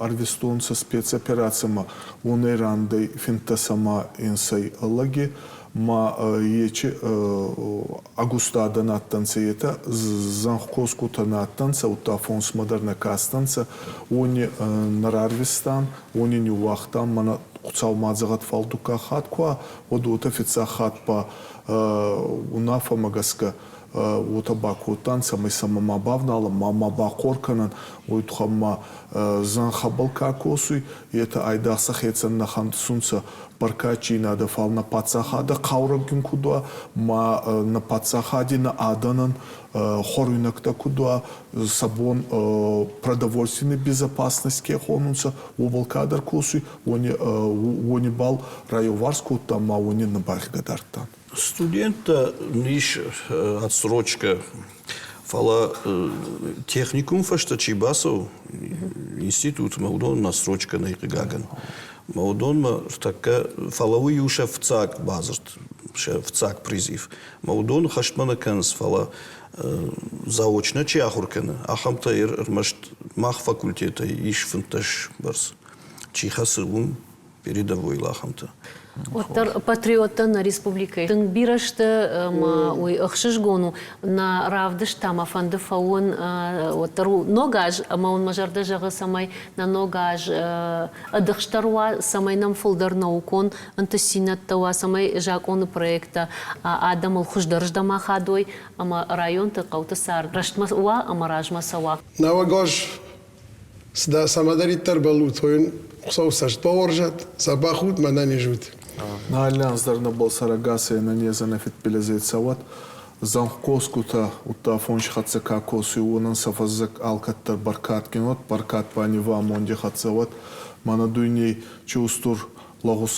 ӕрвистонцӕ спецоперацимӕ, уонӕй рандӕй 15 ӕма 70 лӕги, ма ечи ӕгустадӕ нӕ адтӕнцӕ етӕ, зӕнхкосгутӕ нӕ адтӕнцӕ, удта фонсмӕ дӕр нӕ кастӕнцӕ, уони нӕ рарвистан, уони ниууагътан, мӕнӕ Хуцау ма зӕгъӕд, фал дуккаг хатт ку уа, уӕд уотӕ фиццаг хатт ба унаффӕмӕ гӕсгӕ уотӕ бакодтан, цӕмӕй сӕмӕ ма бавналӕн, ма ма бахъор кӕнӕн, уой туххӕн ма зӕнхӕбӕл ка косуй, етӕ айдагъ сӕхецӕн нӕ хӕнтсунцӕ бӕркадджийнадӕ, фал нӕ паддзахадӕ хъаурӕггин куд уа, ма нӕ паддзахади нӕ адӕнӕн хуӕруйнӕгтӕ куд уа, сӕ бон продовольственной безопасность ке хонунцӕ, уобӕл кадӕр косуй, уони, уонибӕл райеуварс кодта ма уони нӕ багъигӕдардтан. Студенттӕ ис отсрочка, фӕлӕ техникум фӕстӕ чи бацӕуы институтмӕ, уыдонмӕ отсрочка нӕй, хъыгагӕн. Мӕ уыдонмӕ тӕккӕ, фӕлӕ уый у сӕ фыццаг бадзырд, сӕ фыццаг призыв. Мӕ уыдон хӕстмӕ нӕ кӕнынц, фӕлӕ заочно чи ахуыр кӕны, ахӕмтӕ ӕрмӕст мах факультетӕй ис 15 бӕрц. Чи хӕцы, уым передовойыл ахӕмтӕ. Уӕддӕр патриоттӕ нӕ республикӕйы тынг бирӕ сты ӕмӕ уый ӕхсызгон у. Нӕ равдыст та мӕ фӕнды фӕуын уӕддӕр у Ног аз ӕмӕ уын мӕ зӕрдӕ зӕгъы, цӕмӕй нӕ Ног аз ӕдыхстдӕр уа, цӕмӕй нӕм фылдӕр наукон ӕнтыстдзинӕдтӕ уа, цӕмӕй закъоны проекттӕ адӕмыл хуыздӕрыздӕм ахадой ӕмӕ районты, хъӕуты цард рӕстмӕ уа ӕмӕ размӕ цӕуа. Нӕуӕг аз цӕмӕдӕриддӕр бӕллут, уый Хуыцау цӕст бауарзӕд, дзӕбӕх ут, мӕнӕн ут. Аллианз дӕр нӕбӕл сӕрӕгасӕй ӕнӕнезӕн ӕ фидбилизӕй цӕуӕд. Зӕнхкосгутӕ, удта фонси хӕццӕ ка косуй, уонӕн сӕ фӕззӕг алкӕддӕр бӕркадгин уӕд, бӕркад ба нивӕ амонди хӕццӕ уӕд. Мӕнӕ дуйней чи устур лӕгъуз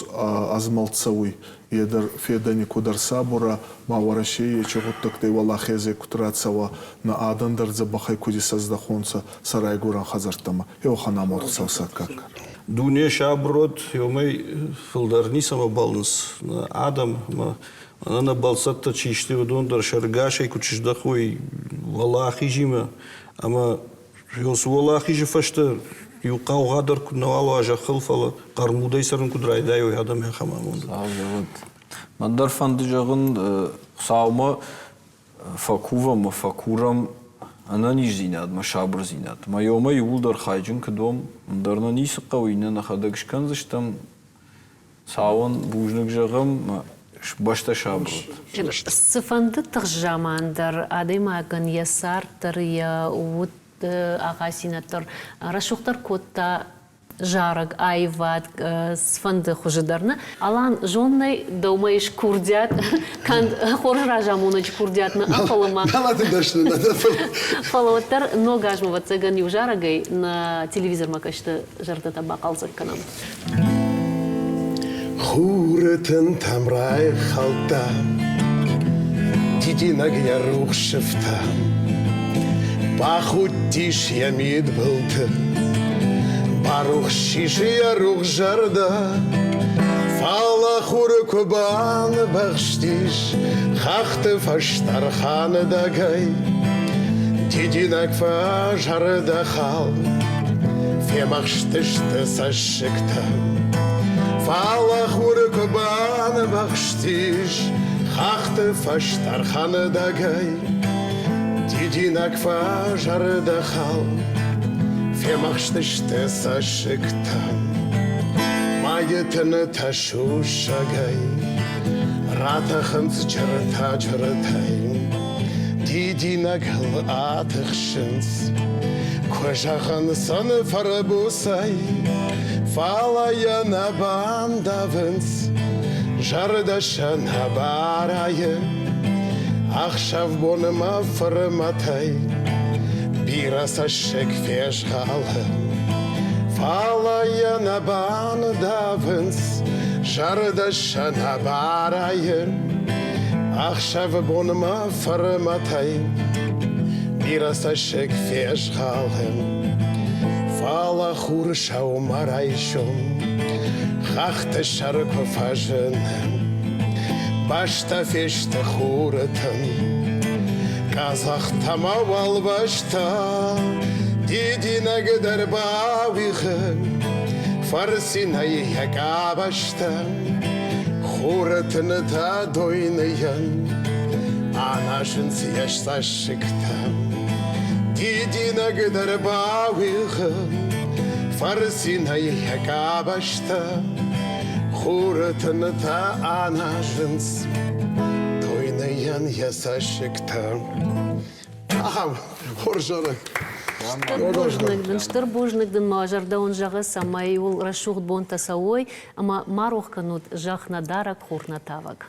ӕзмӕлд цӕуй, е дӕр федӕни куд ӕрсабура, ма Уӕрӕсей ечи гъуддӕгтӕй уӕлахезӕй куд рацӕуа, нӕ адӕн дӕр дзӕбӕхӕй куд исӕздӕхонцӕ сӕ райгурӕн хӕдзӕрттӕмӕ. Еуӕхӕн амонд Хуцау саккаг. Дуне сабыр уӕд, уымӕй фылдӕр ницӕмӕ бӕллынц адӕм ӕмӕ нӕ бӕлццӕттӕ чи сты, уыдон дӕр сӕргасӕй куыд сыздӕхой уӕлахизимӕ ӕмӕ Цы уӕлахизы фӕстӕ иу хъаугъа дӕр куыд нӕуал уа зӕххыл, фӕлӕ хъӕрмудӕй цӕрын куыд райдайой адӕм ахӕм амонд. Мӕн дӕр фӕнды зӕгъын, Хуыцаумӕ фӕкувӕм ӕмӕ фӕкурӕм ӕнӕниздзинадмӕ, сабырдзинадмӕ. Ёмӕ иууылдӕр хайджын куыд уӕм, ӕндӕр нӕ ницы хъӕуы, иннӕ нӕхӕдӕг скӕндзыстӕм. Цауын бузныг зӕгъӕм, бӕстӕ сабыр уыд. Цыфӕнды тыхст заман дӕр адӕймагӕн йӕ цард дӕр, йӕ уд ахъацинад дӕр рӕсугъддӕр кодта зарӕг, аивад, цыфӕнды хуызы дӕр нӕ. Алан, зоннӕй дӕумӕ ис курдиат, канд хорз разамонӕджы курдиат нӕ, фӕлӕ ма фӕлӕ уӕддӕр ног азмӕ, ӕвӕццӕгӕн, иу зарӕгӕй нӕ телевизормӕ кӕсты зӕрдӕтӕ бахъӕлдзӕг кӕнӕм. Хуры тынтӕм райхӕлдта дидинӕг йӕ рухс сыфтӕ. Бахудтис йӕ мидбылты, барухс ис йӕ рухс зӕрдӕ. Фӕлӕ хуры куы баныбӕхстис хӕхты фӕстӕрхӕны дӕгӕй, дидинӕг фӕзӕрдӕхал. Фемӕхстысты цӕссыгтӕ. Фӕлӕ хуры куы баныбӕхстис хӕхты фӕстӕрхӕны дӕгӕй, дидинӕг фӕзӕрдӕхал. Фемӕхстысты цӕссыгтӕ. Мӕйы тынтӕ сусӕгӕй ратӕхынц чыртӕ-чыртӕй. Дидинӕгыл атыхсынц, куы зӕгъын сӕны фырбуцӕй, фӕлӕ йӕ нӕ бандавынц, зӕрдӕ сӕ нӕ барайы. Ӕхсӕв-боны мӕ фырмӕтӕй бирӕ цӕссыг фезгъӕлы, фӕлӕ йӕ нӕ бандавынц, зӕрдӕ сӕ нӕ барайы. Ӕхсӕвы-бонмӕ фырмӕтӕй бирӕ цӕссыг фезгъӕлы, фӕлӕ хур сӕумӕрайсом хӕхты сӕр куы фӕзыны, бӕстӕ фесты хуры тын. Къӕдзӕхтӕ ма уӕлвӕзтӕ дидинӕг дӕр бауигъы, фӕрцинӕй йӕ къабӕзтӕ Хуры тынтӕ дойныйӕн аназынц йе цӕссыгтӕ. Дидинӕг дӕр бауигъы, фӕрцинӕй йӕ къабӕзтӕ. Хуры тынтӕ аназынц дойныйӕн йӕ цӕссыгтӕ. Ахӕм хорз зарӕг. Стыр бузныг дын, стыр бузныг дын, мӕ зӕрдӕ уын зӕгъы, цӕмӕй уыл рӕсугъд бонтӕ цӕуой ӕмӕ ма рох кӕнут, зӕхх нӕ дарӕг, хур нӕ тавӕг.